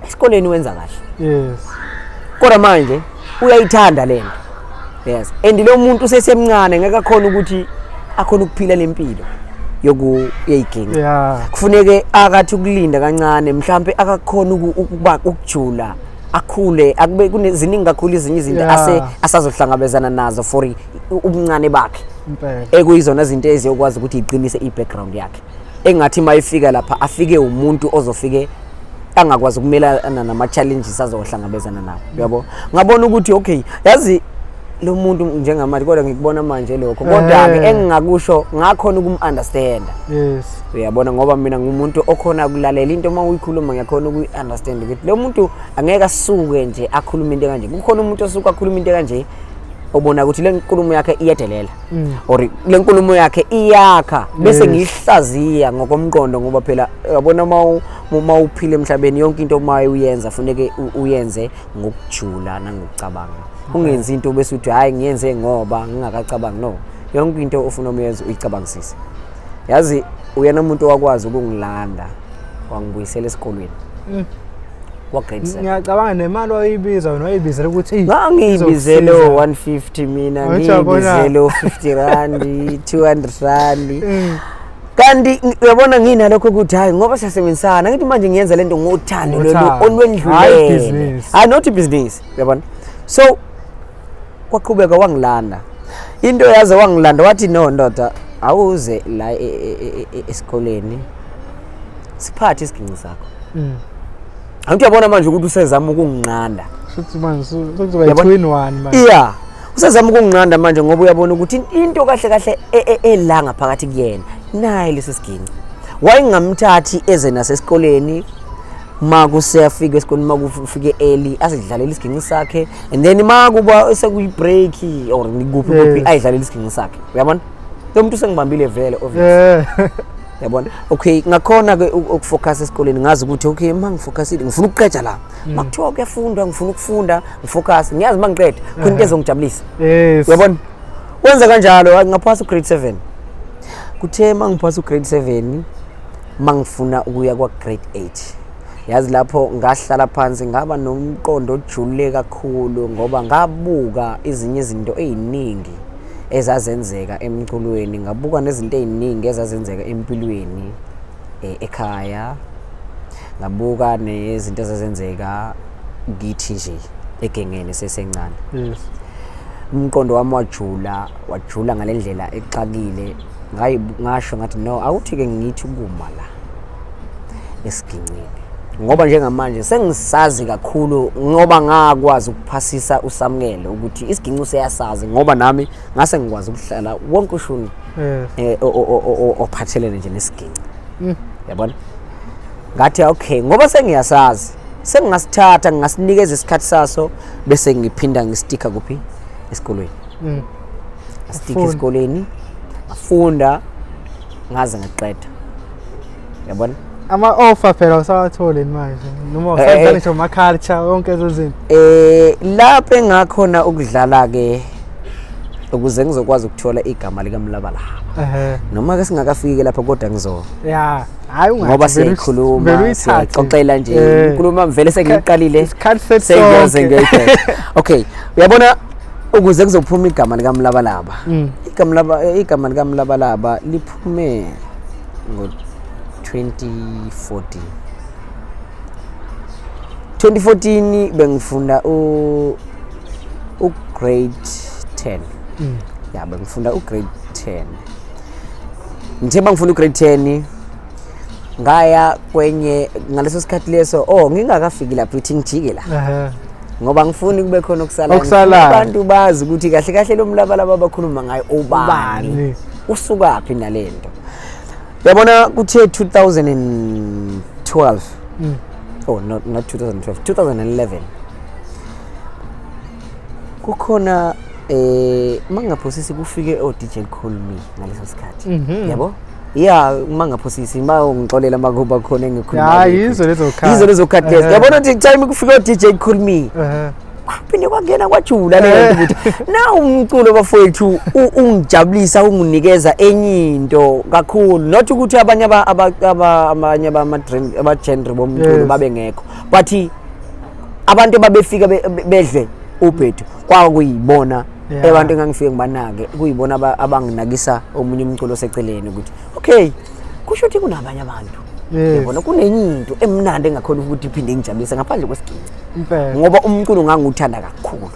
esikoleni wenza kahle, kodwa manje uyayithanda lento, yes, and lo muntu usesemncane, ngeke akhona ukuthi akhona ukuphila lempilo yoku yeyiginci. Kufuneke akathi ukulinda kancane, mhlambe akakhona ukuba ukujula, akhule, akube kuneziningi kakhulu ezinye izinto ase asazohlangabezana nazo for ubuncane bakhe, ekuyizona zinto eziyokwazi ukuthi iqinise i-background yakhe, engathi uma ifika lapha afike umuntu ozofike angakwazi ukumelana nama-challenges azohlangabezana nawo, uyabo. Ngabona ukuthi okay, yazi, Lo muntu njengamanje, kodwa ngikubona manje lokho, kodwa-ke engingakusho ngakhona ukum-understanda. Uyabona, ngoba mina ngumuntu okhona ukulalela into uma uyikhuluma, ngiyakhona ukuyi-understand ukuthi lo muntu angeke asuke nje akhulume into kanje. Kukhona umuntu osuke akhuluma into kanje, obona ukuthi le nkulumo yakhe iyadelela or le nkulumo yakhe iyakha, bese ngiyihlaziya ngokomqondo, ngoba phela uyabona uma uphila emhlabeni, yonke into uma uyenza funeke uyenze ngokujula nangokucabanga. Ungenzi into bese uthi, "Hayi, ngiyenze ngoba ngingakacabangi." No, yonke into ofuna uyenze uyicabangisise. Yazi, uyena umuntu owakwazi ukungilanda wangibuyisela esikolweni kwa grade 7. Ngiyacabanga nemali oyibiza wena wayibizela ukuthi, "Eyi, Ngangiyibizele izokusiza." 150 mina. Awuthi uyabona. Ngiyibizele 50 rand, 200 rand. Kanti uyabona, nginalokho ukuthi hayi, ngoba siyasebenzisana, ngithi manje ngiyenza lento ngothando lolu Ngothando. Hhayi olwendlulele. ibhizinisi. Hayi, not ibhizinisi, uyabona. So kwaqhubeka, wangilanda into yaze wangilanda, wathi, "No ndoda, awuze la esikoleni siphathe isiginci sakho." Angithi uyabona manje ukuthi usezama ukunginqanda. Shuthi manje sekuzoba Uyabona? i-two in one manje. Iya, usezama ukunginqanda manje, ngoba uyabona ukuthi into kahle kahle ela ngaphakathi kuyena naye leso siginci. Wayengamthathi eze nasesikoleni, ma kuseyafika esikoleni, ma kufike early, azidlalele isiginci sakhe, and then ma kuba sekuyi-break or kuphi kuphi, ayidlalele isiginci sakhe. Uyabona, lo muntu usengibambile vele, obvious. Yabona, okay, ngakhona ke ukufocus esikoleni, ngazi ukuthi okay, uma ngifocusile ngifuna ukuqeda la, makuthiwa kuyafundwa ngifuna ukufunda, ngifocus, ngiyazi uma ngiqeda khona into ezongijabulisa. Uyabona, wenza kanjalo, ngaphasa ugrade 7. Kuthe uma ngiphasa ugrade 7, uma ngifuna ukuya kwa-grade 8, yazi lapho ngahlala phansi, ngaba nomqondo ojule kakhulu, ngoba ngabuka ezinye izinto ey'ningi ezazenzeka emculweni, ngabuka nezinto ey'ningi ezazenzeka empilweni, ekhaya, ngabuka nezinto ezazenzeka kithi nje egengeni sesencane. Umqondo wami wajula, wajula ngale ndlela exakile. Ngasho ngathi, "No, awuthi-ke ngithi ukuma la esigincini, ngoba njengamanje sengisazi kakhulu, ngoba ngakwazi ukuphasisa uSamukele ukuthi isiginci useyasazi, ngoba nami ngase ngikwazi ukuhlala wonke ushuni ophathelene nje nesiginci." Yabona, ngathi okay, ngoba sengiyasazi, sengingasithatha ngingasinikeza isikhathi saso, bese ngiphinda ngistika kuphi? Esikolweni. Ngastika Ufunda. esikoleni, ngafunda ngaze ngaqeda, yabona. Ama-offer phela usawathole manje noma usadlala ngisho ama-culture, yonke lezo zinto? Lapho engakhona ukudlala ke ukuze ngizokwazi ukuthola igama likaMlabalaba, noma ke singakafiki lapho, kodwa ngizo Ya, hayi, ungathi ngoba vele siyayikhuluma, uyithathe. siyayixoxela nje inkulumo yami vele sengiyiqalile. Isikhathi sethu Sengiyoze sonke. ngiyayibheka. Okay, uyabona, ukuze kuzophuma igama likaMlabalaba, igama likaMlabalaba liphume ngo-2014. 2014 bengifunda u-grade 10. Ya, bengifunda u-grade 10. Ngithe bangifunda u-grade 10, ngaya kwenye ngaleso sikhathi leso. Oh, ngingakafiki lapho, ithi ngijike la, ngoba ngifuni kube khona okusalayo. Okusalayo. Ngifuna abantu bazi ukuthi kahle kahle lo mlabalaba abakhuluma ngayo ubani, Ubani? usukaphi nalento. Uyabona, kuthe 2012, oh not, not 2012, 2011, kukhona mangaphosisi kufike o DJ Call Me ngaleso sikhathi. Yabo, ya, mangaphosisi, ma ungixolela makuba khona engikhuluma Ya, ngekho. yizo lezo khathi. Yizo lezo khathi lezo. Yabona ukuthi time kufike o DJ Call Me, kwaphinde kwangena kwajula leyo nto ukuthi na umculo bafowethu ungijabulisa, unginikeza enye into kakhulu, not ukuthi abanye abanye aba-genre bomculo babengekho, but abantu ababefika bedle ubhedu kwakuyibona abantu engangifike ngibanake, kuyibona abanginakisa omunye umculo oseceleni, ukuthi okay, kusho ukuthi kunabanye abantu. Yabona, kunenye into emnandi engakhona ukuthi iphinde ingijabulise ngaphandle kwesiginci, Impela. ngoba umculo ngangiwuthanda kakhulu.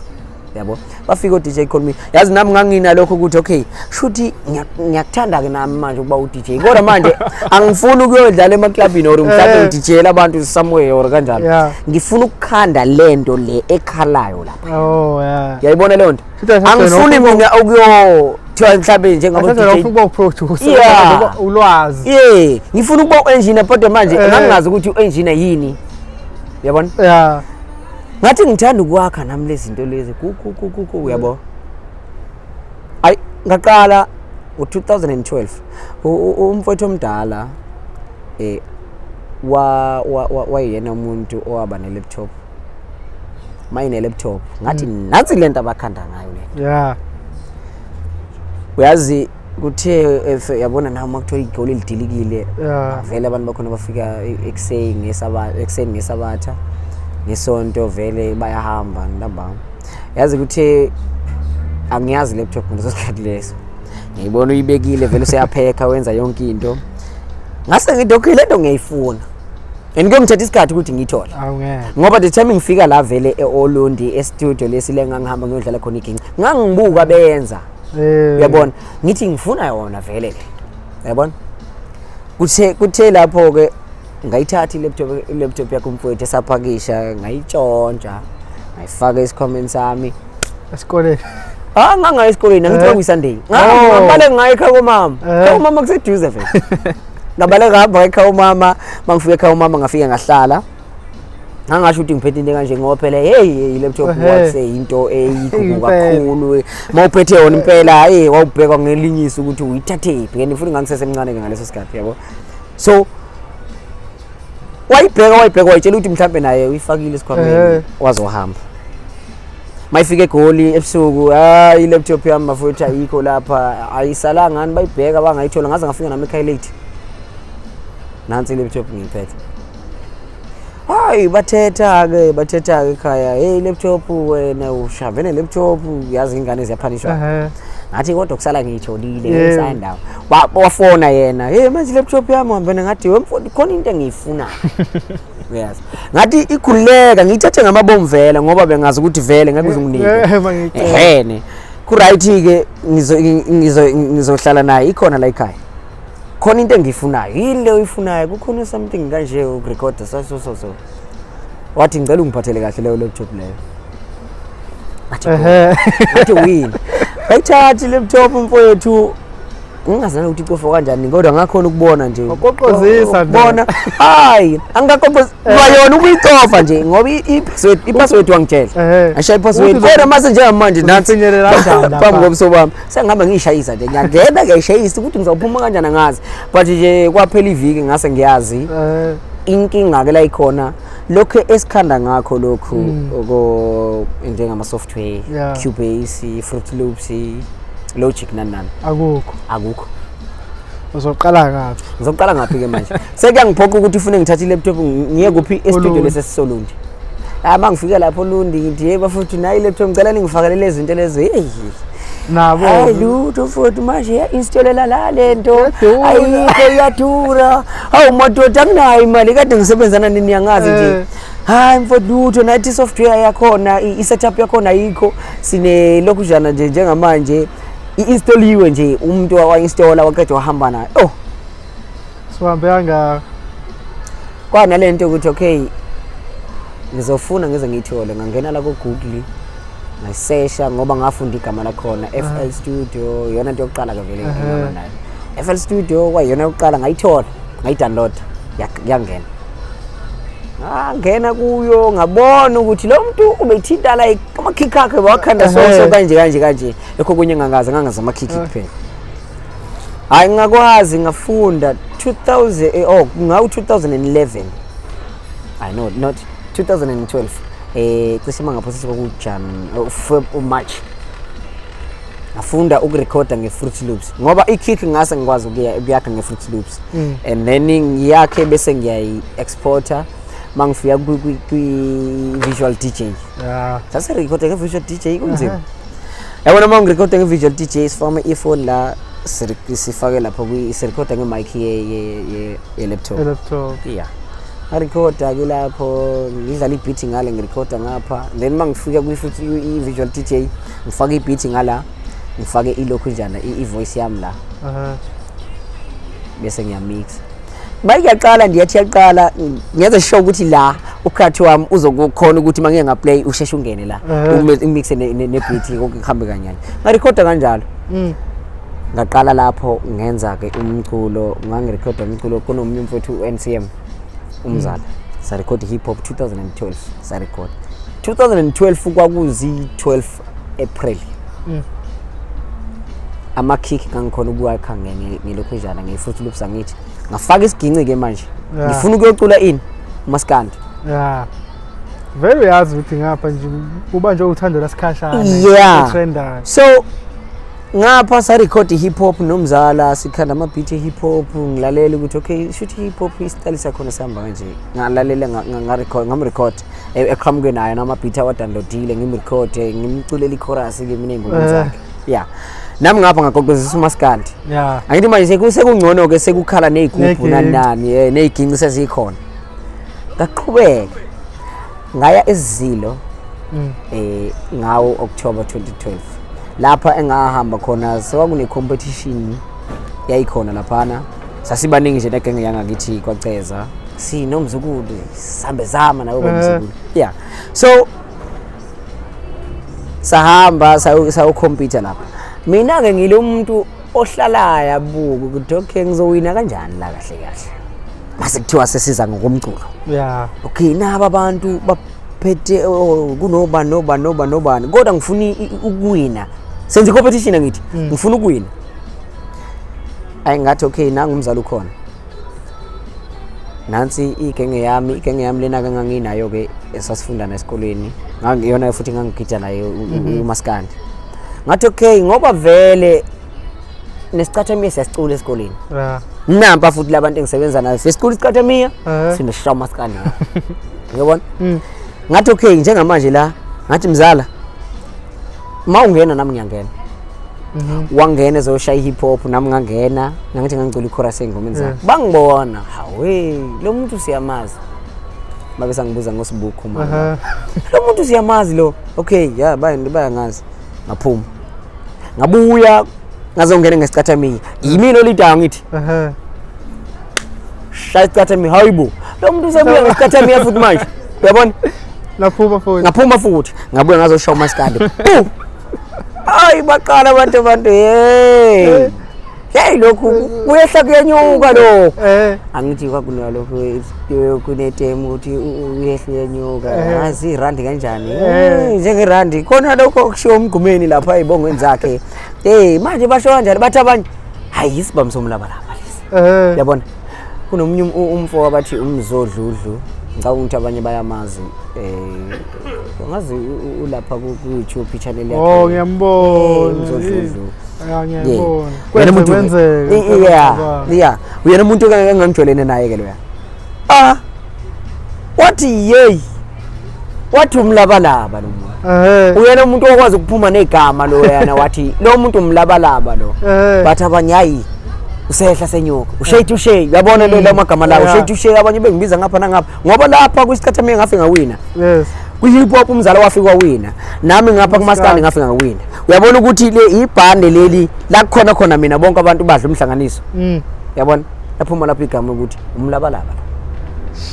Yabo, bafika o-DJ Call Me. Yazi nami nganginalokho ukuthi okay, shuthi ngiyakuthanda-ke nami manje ukuba u-DJ, kodwa manje angifuni ukuyodlala emaklabhini or mhlawumbe ngidijela abantu somewhere or kanjalo. Ngifuna ukukhanda lento le ekhalayo lapha. Oh yeah. Uyayibona leyo nto? Futhi asase Angifuni lokho- mina ukuyothiwa mhlawumbe njengabo Asase lokho DJ. ukuba uproducer. Yeah. Ulwazi. Yeah, ngifuna ukuba u-engineer, kodwa manje ngangingazi ukuthi u-engineer yini. Uyabona? Yeah. Ngathi ngithanda ukwakha nami lezi zinto lezi ku ku ku ku ku uyabo. Ayi, ngaqala ngo-2012. Umfowethu omdala wayeyena umuntu owaba ne-laptop. Mayine laptop ngathi nansi lento abakhanda ngayo le. Uyazi kuthe yabona nawe uma kuthiwa igoli lidilikile, vele abantu bakhona bafika ekuseni ngesabatha, ekuseni ngesabatha, ngesonto vele bayahamba ntambama. Yazi kuthe angiyazi laptop ngaleso sikhathi leso, ngiyibona uyibekile vele useyaphekha wenza yonke into. Ngase ngithi okay, lento ngiyayifuna and kuyongithatha isikhathi ukuthi ngiyithole. Awungeke. Ngoba the time ngifika la vele e-Olundi e-studio lesi le ngangihamba ngiyodlala khona iginci, ngangibuka beyenza. Uyabona, ngithi ngifuna yona vele le. Uyabona, kuthe lapho ke ngayithatha i-laptop yakho umfowethu esapakisha, ngayitshontsha, ngayifaka esikhwameni sami. Esikoleni. Ah, ngangaya esikoleni, angithi kwakuyi-Sunday. Ngabaleka ngayo ekhaya komama. Ekhaya komama kuseduze vele. Ngabaleka ngahamba ekhaya komama, mangifika ekhaya komama ngafika ngahlala. Ngangasho ukuthi ngiphethe into kanje ngoba phela hey, i-laptop wase into eyigugu kakhulu. Mawuphethe yona impela, hey, wawubhekwa ngelinye iso ukuthi uyithathephi, and futhi ngangisesemncane ke ngaleso sikhathi, yabo. So wayibheka wayitshela ukuthi mhlambe naye uyifakile esikhwameni, wazohamba. Mayifika eGoli ebusuku, hayi, i-laptop yami bafowethu ayikho lapha, ayisalanga ngani, bayibheka bangayithola. Ngaze ngafika nami ekhaya late, nansi i-laptop ngiyiphethe. Hayi, bathetha-ke bathetha-ke ekhaya, hey, laptop wena ushambe ne-laptop, yazi ingane ziyaphanishwa. Ngathi kodwa kusala ngiyitholile ngisaya ndawo. Wafona yena, hey, manje i-laptop yami uhambene. Ngathi we mfowethu, khona into engiyifunayo, uyazi. Ngathi ikhululeka, ngiyithathe ngamabomu vele ngoba bengazi ukuthi vele ngeke uze unginike. Mangicela. Ehene, ku-right-ke, ngizohlala naye ikhona la ekhaya, khona into engiyifunayo. Yini le oyifunayo? Kukhona something kanje ukurekhoda, so so so so. Wathi ngicela ungiphathele kahle leyo laptop leyo. Ngathi ngathi wini, ngayithatha i-laptop mfowethu, ngingazana ukuthi icofo kanjani, kodwa ngakhona ukubona nje. Wakoqozisa nje. Ukubona, hayi, angikaqoqozi kwayona ukuyicofa nje ngoba i-password wangitshela. Ngashaya i-password. Uthi Kodwa mase njengamanje nansi uzofinyelela kanjani lapha? phambi kobuso bami, sengihamba ngiyishayisa nje, ngiyangena ngiyayishayisa, ukuthi ngizawuphuma kanjani angazi, but nje kwaphela iviki ngase ngiyazi. Inkinga-ke la ikhona, lokhu esikhanda ngakho lokhu oko njengama-software, Cubase, Fruity Loops, Logic, nani nani. Akukho. Akukho. Uzoqala ngaphi? Ngizoqala ngaphi-ke manje? Sekuyangiphoqa ukuthi ufune ngithathe i-laptop ngiye kuphi? E-studio Olundi. lesi esisolundi. Hayi, uma ngifika lapho Olundi ngithi, hey bafuthu, nayi i-laptop, ngicela ningifakele lezi zinto lezo. Hey. Nabo. Hayi lutho futhi, manje ya-installela la le nto Iyadura. ayikho, iyadura. Hawu madoda, anginayo imali, kade ngisebenzana nini, niyangazi nje. Hayi mfowethu, lutho, nathi i-software yakhona, i-setup yakhona ayikho, sine lokhujana nje njengamanje i-installiwe nje, umuntu wa-installa waqeda wahamba nayo. Oh. Sihambe kangaka. Kwanale nto ukuthi okay, ngizofuna ngize ngiyithole. Ngangena la ku-Google, ngayisesha ngoba ngafunda igama lakhona, FL Studio, iyona nto yokuqala ke vele engaba nayo. FL Studio kwayiyona yokuqala, ngayithola, ngayidownload, yangena, ngangena kuyo, ngabona ukuthi lo muntu ubethinta like amakhikhi akhe wakhanda so so kanje kanje kanje, lokho kunye ngangazi, ngangazi amakhikhi kuphela. Hayi, ngakwazi ngafunda 2000, oh, ngawu 2011, I know, not 2012, cishe mangaphosisi kwakujan, oh, March, ngafunda ukurekhoda nge-Fruity Loops ngoba i-kick ngase ngikwazi ukuyakha nge-Fruity Loops and then ngiyakhe bese ngiyayi-exporta uma ngifika kwi-Visual DJ. Sase-rekhoda nge-Visual DJ, kunzima, yabona. Uma ngirekhoda nge-Visual DJ, sifake ama-earphone la, sifake lapho, sirekhoda nge-mic ye-laptop. I-laptop. Yeah. Ngarekhoda ke lapho, ngidlala i-beat ngale, ngirekhoda ngapha, then uma ngifika kwi-futhi i-visual DJ, ngifake i-beat ngala, ngifake ilokhu njana i-voice yami la, bese ngiyamixa. Bayiyaqala ndiyathi yaqala, ngenze sure ukuthi la ukhathi wami uzokukhona ukuthi uma ngike ngaplay usheshe ungene la, umixe ne-beat, konke kuhambe kanyana. Ngarekhoda kanjalo. Ngaqala lapho ngenza-ke umculo, ngangirekhoda umculo kunomunye umfowethu u-NCM umzala. Sarekhoda i-hip hop 2012, sarekhoda 2012, kwakuzi-12 April. Ama-kick ngangikhona ukuwakha ngelokhunjana nge-Fruity Loops, angithi ngafaka isiginci-ke manje. Ngifuna ukuyocula ini, umaskandi. Yeah. Vele uyazi ukuthi ngapha nje kuba nje uthando lasikhashana. Trendayo. So ngapha sarekhodi i-hip hop nomzala, sikhanda ama-beat e-hip hop, ngilalela ukuthi okay, shuthi i-hip hop isitayile sakhona sihamba kanje. Ngalalela, ngarecord, ngamrecord eqhamuke nayo nama-beat awadownloadile, ngimrekhode, ngimculela i-chorus-ke mina ey'ngomeni zakhe. Yeah, nami ngapha ngagoqozisa umaskandi. Angithi manje sekungcono-ke, sekukhala ney'gubhu Ney'ginci. Nani nani, ney'ginci sezikhona. Ngaqhubeka ngaya ezilo ngawo October 2012, lapha engahamba khona sekune competition yayikhona laphana, sasibaningi nje negenge yangakithi kwaCeza, sinomzukulu sihambe zama nawe bomzukulu. Yeah, so sahamba sayo-compete lapha. Mina-ke ngilo umuntu ohlalayo abuke ukuthi okay, ngizowina kanjani la kahle kahle, mase kuthiwa sesiza ngokomculo. Okay, naba abantu baphethe, oh, kunobani nobani nobani nobani, kodwa ngifuna ukuwina. Senza i-competition, angithi ngifuna ukuwina. Ayi, ngathi okay, nangu umzali ukhona, nansi igenge yami, igenge yami lena-ke enganginayo-ke esasifunda na esikolweni, iyona futhi ngangigida nayo umaskandi. Ngathi okay, ngoba vele nesicathamiya siyasicula esikoleni, nampa futhi labantu engisebenza nayo sesicula isicathamiya, sineshawa umaskandi, uyabona. Ngathi okay, njengamanje la, ngathi mzala, ma ungena nami ngiyangena. Wangena ezoshaya i-hip hop, nami ngangena, ngathi ngangicula i-chorus ey'ngomeni zakhe. Bangibona, hawe, lo muntu siyamazi. Babe sangibuza ngosibukhu mama, lo muntu siyamazi lo. Okay, ya, bayangazi. Ngaphuma, ngabuya, ngazongena ngesicathamiya, yimina olidayo, ngithi shaya isicathamiya. Hayibo, lo muntu usebuya ngesicathamiya futhi manje, uyabona. Laphuma futhi. Ngaphuma futhi, ngabuya ngazoshaya umaskandi. Pu! Hayi, baqala abantu, hey hey, lokhu kuyehla kuyenyuka lokhu. Angithi kwakunalokhu kunetemu ukuthi uyehla uyenyuka, ngazi irandi kanjani. Njengerandi khona lokho okushiwo umgqumeni lapha ey'bongweni zakhe. Hey, manje basho kanjani, bathi abanye hayi, isibhamu somlabalaba lesi. Yabona, kunomunye umfo abathi umzodludlu, ngicabanga ukuthi abanye bayamazi, ngazi ulapha ku-YouTube channel yakhe. Oh, ngiyambona. Umzodludlu. Ya, ngiyambona. Uyena Kwenze umuntu kwenzeka. Yeah, uyena umuntu engangijwayelene naye ke loya. Ah, wathi yeyi, wathi umlabalaba lo muntu. Uyena umuntu okwazi ukuphuma negama lo yana, wathi lo muntu umlabalaba lo. Bathi abanye hayi, usehla senyuka, ushade ushay, uyabona lo lamagama lawo. Ushade ushay, abanye bengibiza ngapha nangapha, ngoba lapha kwisicathamiya ngafika ngawina. Kwi-hip hop umzala wafika wawina, nami ngapha kumaskandi ngafika ngawina. Uyabona ukuthi le ibhande leli la kukhona khona mina, bonke abantu badla umhlanganiso. Uyabona, laphuma lapho igama ukuthi umlabalaba.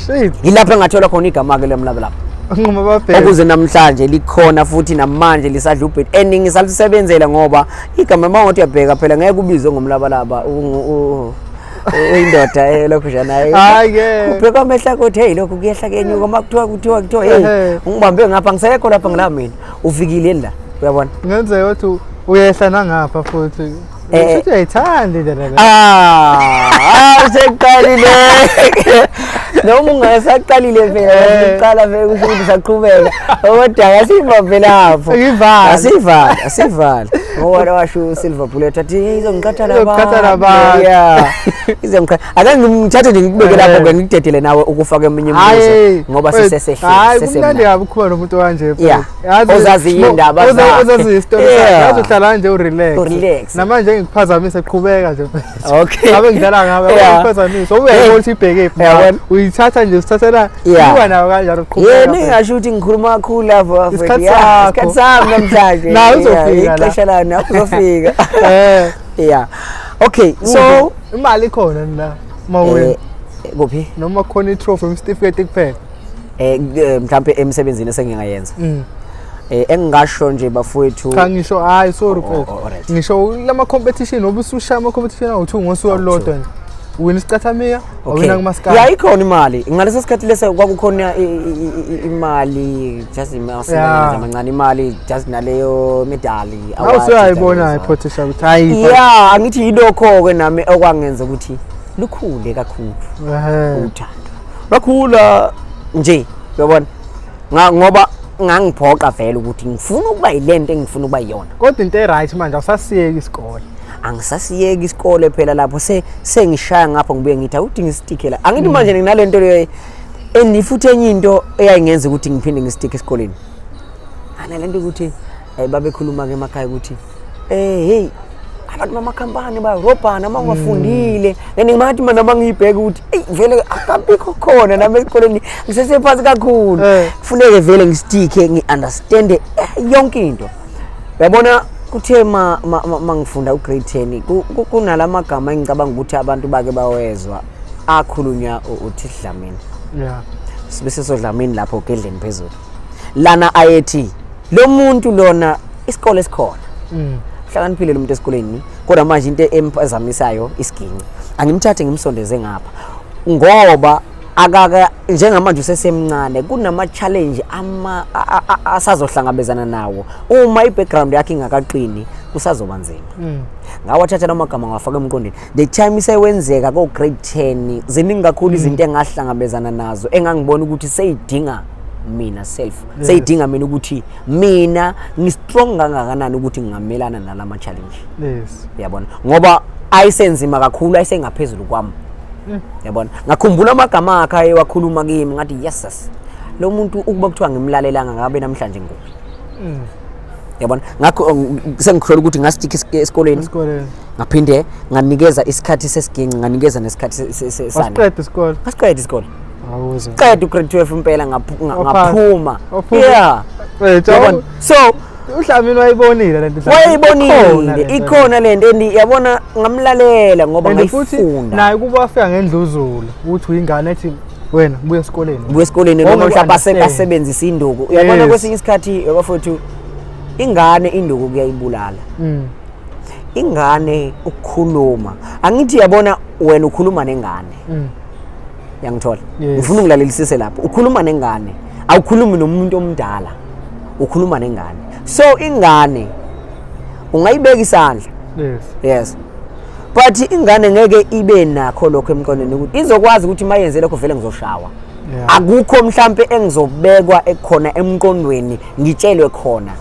Shit. Yilapho engathola khona igama-ke lemlabalaba. Nquma babheke. Okuze namhlanje likhona futhi, namanje lisadla ubhedi and ngisalisebenzela, ngoba igama uma ngathi uyabheka phela ngeke ubizwe ngomlabalaba uyindoda elokhu nje naye. Hayi ke. Ubheka amehla kuthi hey, lokhu kuyehla kuyenyuka, uma kuthiwa hey, ungibambe ngapha, ngisekho lapha, ngila mina ufikile la, uyabona. Kungenzeka ukuthi uyehla nangapha futhi. Futhi uyayithanda indlela le. Ah, useqalile. Noma ungasaqalile phela, uqala vele kusho ukuthi usaqhubeka. Kodwa asivale lapho. Ngivale. Asivale, asivale. Ngoba washo uSilver Bullet athi izongiqhatha nabantu. Izongiqhatha nabantu. Yeah. Izongiqhatha. Ake ngimthathe nje ngikubeke lapho ke, ngikudedele nawe ukufaka eminye imibuzo Hayi. ngoba sisesehle. Hayi, kumnandi kabi ukukhuluma nomuntu kanje. Yeah. Ozazi iy'ndaba zakhe. Ozazi isitori sakhe. Yazi uhlala nje urelax. Urelax. Namanje ngikuphazamisa, qhubeka nje. Okay. Ngabe ngidlala ngabe, ngikuphazamisa. Uyayibona ukuthi ibheke phi. Yabona. Uyithe Usithatha nje, usithathela Yeah. iwa nawo kanjalo, uqhubeka. Yena engasho ukuthi ngikhuluma kakhulu lapho, bafethu. Isikhathi Yeah, sakho. isikhathi sami namhlanje. Nawe Yeah, uzofika la. ixesha lami, nawe uzofika. Yeah, okay, so imali ikhona la mawena? Kuphi? Noma khona i-trophy, isitifiketi kuphela? Mhlambe emsebenzini esengingayenza, engingasho nje, bafowethu. Cha, ngisho, hayi, sorry, Oh, mfethu. oh, alright. Ngisho lama competition, ngoba usushaya ama competition awu-2 ngosuku olulodwa nje, wina isicathamiya, wawina kumaskandi. Ya, ikhona imali. Ngaleso sikhathi leso kwakukhona imali, just amancane imali, just naleyo medali. Nawe usuyayibona i-potential ukuthi hayi. Ya, angithi yilokho-ke nami okwangenza ukuthi lukhule kakhulu uthando, lwakhula nje, uyabona. Ngoba ngangiphoqa vele ukuthi ngifuna ukuba yilento engifuna ukuba yiyona. Kodwa into e-right manje, awusasiyeki isikole. Angisasiyeki isikole phela. Lapho sengishaya ngapha, ngibuye ngithi awuthi ngisitike la. Angithi manje nginalento leyo, and futhi enye into eyayingenza ukuthi ngiphinde ngisitike esikoleni, analento ukuthi babekhuluma ke emakhaya ukuthi hey, abantu bamakhampani bayarobhana uma ungafundile. And ngimathi mina uma ngiyibheka ukuthi eyi, vele akabikho khona, nami esikoleni ngisesephansi kakhulu. Kufuneke vele ngisitike, ngi-understande yonke into, uyabona. Kuthe ma ngifunda u-grade 10, kunala magama engicabanga ukuthi abantu bake bawezwa akhulunywa uThisi Dlamini. Sibe sesodlamini lapho gedleni phezulu lana, ayethi lo muntu lona isikole esikhona, hlakaniphile lo muntu esikoleni, kodwa manje into emphazamisayo isiginci. Angimthathe ngimsondeze ngapha, ngoba akaka njengamanje usesemncane, kunama-challenge ama asazohlangabezana nawo. Uma i-background yakhe ingakaqini, kusazoba nzima. Ngawathatha la magama, ngawafaka emqondweni. The time isewenzeka ko-grade 10, ziningi kakhulu izinto engahlangabezana nazo, engangibona ukuthi seyidinga mina self, seyidinga mina ukuthi mina ngi-strong kangakanani ukuthi ngingamelana nalama challenge. Uyabona, ngoba ayisenzima kakhulu, ayisengaphezulu kwami, yabona. Ngakhumbula amagama akhe ayewakhuluma kimi, ngathi yes, yes, lo muntu ukuba kuthiwa ngimlalelanga, ngabe namhlanje ngikuphi? Yabona, ngakho sengihlola ukuthi ngastikha esikoleni. Esikoleni. Ngaphinde nganikeza isikhathi sesiginci, nganikeza nesikhathi sani. Wasiqeda isikole? Ngasiqeda isikole. Awuze. Qeda u-grade 12 impela, Waphasa. ngaphuma. Waphuma. Yeah. Wethu. Yabona, so uDlamini wayibonile lento. Ikhona wayibonile. lento. Ikhona lento, and yabona, ngamlalela ngoba And futhi ngayifunda. naye kuba wafika ngendluzula ukuthi uyingane ethi wena buya esikoleni. Buya esikoleni, noma Wawungeke mhlawumbe u-understand. asebenzise induku, uyabona. Kwesinye isikhathi, bafowethu, ingane induku kuyayibulala. Ingane ukukhuluma, angithi yabona, wena ukhuluma nengane, yangithola? Yes. Ngifuna ungilalelisise lapho. Ukhuluma nengane, awukhulumi nomuntu omdala, ukhuluma nengane. So ingane ungayibeka isandla. Yes, but ingane ngeke ibe nakho lokho emqondweni ukuthi izokwazi ukuthi mayenze lokho vele ngizoshawa. Akukho mhlampe engizobekwa ekhona emqondweni, ngitshelwe khona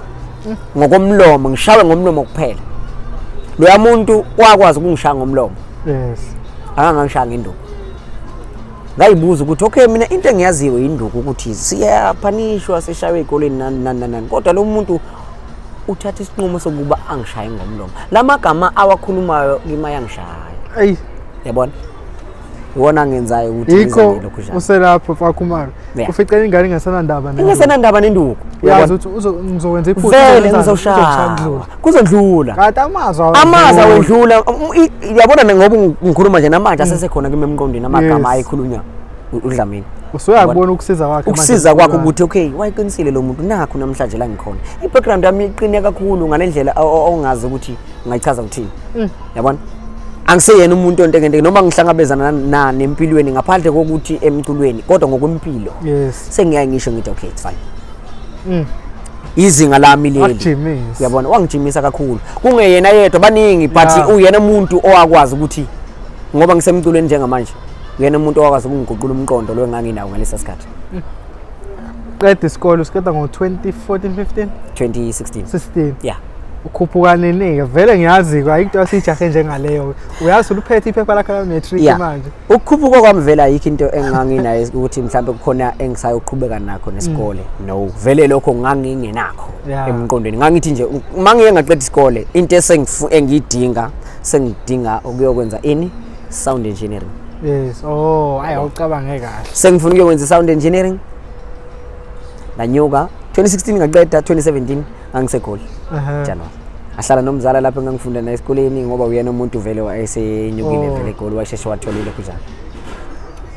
ngokomlomo, ngishawe ngomlomo kuphela. Loya muntu wakwazi ukungishaya ngomlomo, akangangishaya ngenduku. Ngayibuza ukuthi okay, mina into engiyaziyo induku, ukuthi siyaphanishwa, sishaywe ey'koleni, nani nani nani nani, kodwa lo muntu uthatha isinqumo sokuba angishaye ngomlomo. La magama awakhulumayo kimi ayangishaya. Eyi. Yabona, iwona angenzayo ukuthi Yikho ngizame lokhu njalo. Uselapho mfakhumalo. Uficela ingane ingasenandaba nenduku. Ingasenandaba nenduku. Yazi ukuthi ngizokwenza iphutha. Vele uzokwenzani? ngizoshaya. Uzokushaya kudlula. Kuzondlula. Kanti amazwi amazwi awedluli. Awedlula. Yabona, ngoba ngikhuluma nje namanje asesekhona kimi emqondweni amagama ayekhulunywa uDlamini. Usuyakubona ukusiza kwakhe manje Ukusiza kwakho esikolweni. ukuthi okay, wayeqinisile lo muntu. Nakho namhlanje la ngikhona, i-background yami iqine kakhulu ngale ndlela ongazi ukuthi ngayichaza ukuthini. Yabona, angiseyena umuntu ontekenteke noma ngihlangabezana nempilweni, ngaphandle kokuthi emculweni, kodwa ngokwempilo sengiyaye ngisho ngithi okay, it's fine. Izinga lami leli. Wakujimisa. Uyabona, wangijimisa kakhulu. Kungeyena yedwa, baningi, but uyena umuntu owakwazi ukuthi ngoba ngisemculweni njengamanje, uyena umuntu owakwazi ukungiguqula umqondo lo enganginawo ngalesa sikhathi. Qeda isikole, usiqeda ngo-2014, 15? 2016. 16. Yeah. Ukhuphuka nini-ke vele? Ngiyazi-ke ayikho into asiyijahe njengaleyo. Uyazi uluphethe iphepha lakho la-matric manje. Ukukhuphuka kwami vele ayikho into enganginayo ukuthi mhlawumbe kukhona engisayoqhubeka nakho nesikole. No, vele lokho ngangingenakho emqondweni. Ngangithi nje uma ngiye ngaqeda isikole, into engiyidinga, sengidinga ukuyokwenza ini, sound engineering. Yes. Oh, ayi awucabange kahle. Sengifuna ukuyokwenza i-sound engineering, nganyuka 2016, ngaqeda 2017, ngangiseGoli. January ahlala nomzala lapho engangifunda naye esikoleni, ngoba uyena umuntu vele wayesenyukile. Vele eGoli washeshe watholile kunjalo.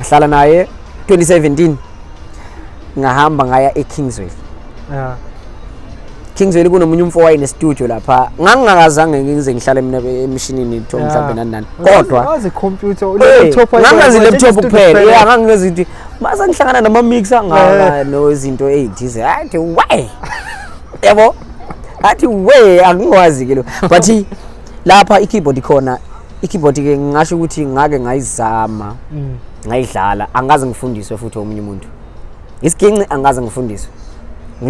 Ngahlala naye 2017, ngahamba ngaya eKingsway. Kingsway kunomunye umfo wayene-studio lapha. Ngangingakazange ngize ngihlale mina emshinini kuthiwa mhlawumbe nani nani, kodwa wazi computer. Laptop. Ngangazi laptop kuphela, yeah. Ngangingazi ukuthi mase ngihlangana nama-mixer ngaka nozinto ey'thize, athi we, yabo, athi we, angikwazi ke lo. But lapha i-keyboard ikhona. I-keyboard ke ngingasho ukuthi ngake ngayizama, ngayidlala, angaze ngifundiswe futhi omunye umuntu. Isiginci angaze ngifundiswe,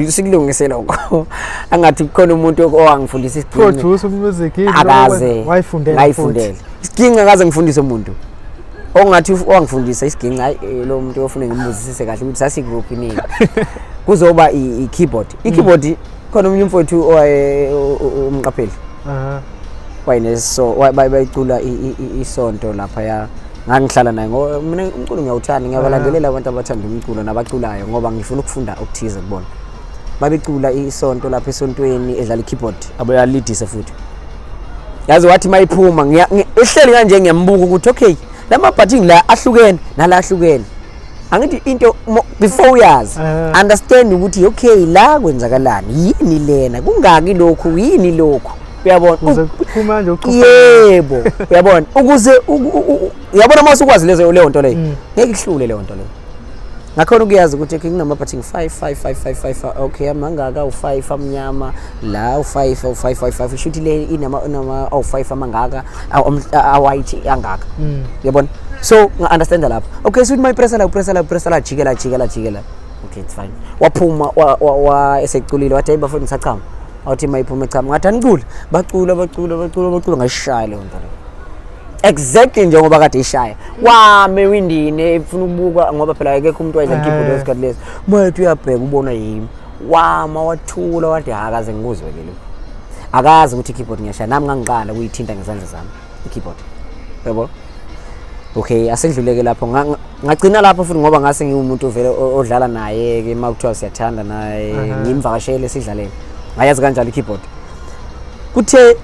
sikulungise lokho, angathi kukhona umuntu owangifundisa isiginci. Produce music yini? Akaze. Wayifundela? Ngayifundela isiginci, akaze ngifundise umuntu. Ongathi owangifundisa isiginci, hayi, lo muntu ofuna ngimbuzisise kahle ukuthi sasikuphi nini. Kuzoba i-keyboard. I-keyboard khona omunye umfowethu owaye umqapheli wayeneso bayicula isonto laphaya. Ngangihlala naye ngoba mina umculo ngiyawuthanda, ngiyabalandelela abantu abathanda umculo nabaculayo, ngoba ngifuna ukufunda okuthize kubona. Babecula isonto lapha esontweni, edlala i-keyboard, abayalidise futhi. Yazi wathi mayiphuma, ehleli kanje, ngiyambuka ukuthi okay, lama button la ahlukene nala ahlukene. Angithi into before uyazi, understand ukuthi okay, la kwenzakalani, yini lena, kungaki lokhu, yini lokhu, uyabona? Ukuze kuphume nje uchufa. Yebo, uyabona, ukuze uyabona, uma usukwazi lezo, leyo nto leyo, ngeke ihlule leyo nto leyo. Ngakhona ukuyazi ukuthi okay, kunama-button 5 5 5 5 5, okay, amangaka u-5 amnyama la, u-5 u-5 5 5, shuthi le inama awu-5 amangaka a-white angaka, uyabona? So nga-understanda lapho, okay, so uma ipressa la, upressa la, upressa la, jikela, jikela, jikela, okay, it's fine. Waphuma wa eseculile, wathi, "Hayi bafowethu, ngisachama." Wathi mayiphuma echama, ngathi anicule. Bacula, bacula, bacula, bacula, ngayishaya leyo nto leyo exactly njengoba kade ishaya. Wame ewindini efuna ukubuka, ngoba phela akekho umuntu wayedlala keyboard lesikhathi leso. Mayethi uyabheka, ubona yimi. Wama wathula, wathi, "Akaze ngikuzwe ke lo." Akazi ukuthi i-keyboard ngiyashaya. Nami ngangiqala ukuyithinta ngezandla zami i-keyboard, yabo. Okay, asendluleke lapho. Ngagcina lapho futhi, ngoba ngase ngiwumuntu vele odlala naye ke, uma kuthiwa siyathanda naye, ngimvakashele, sidlalele. Ngayazi kanjalo i-keyboard. Kuthe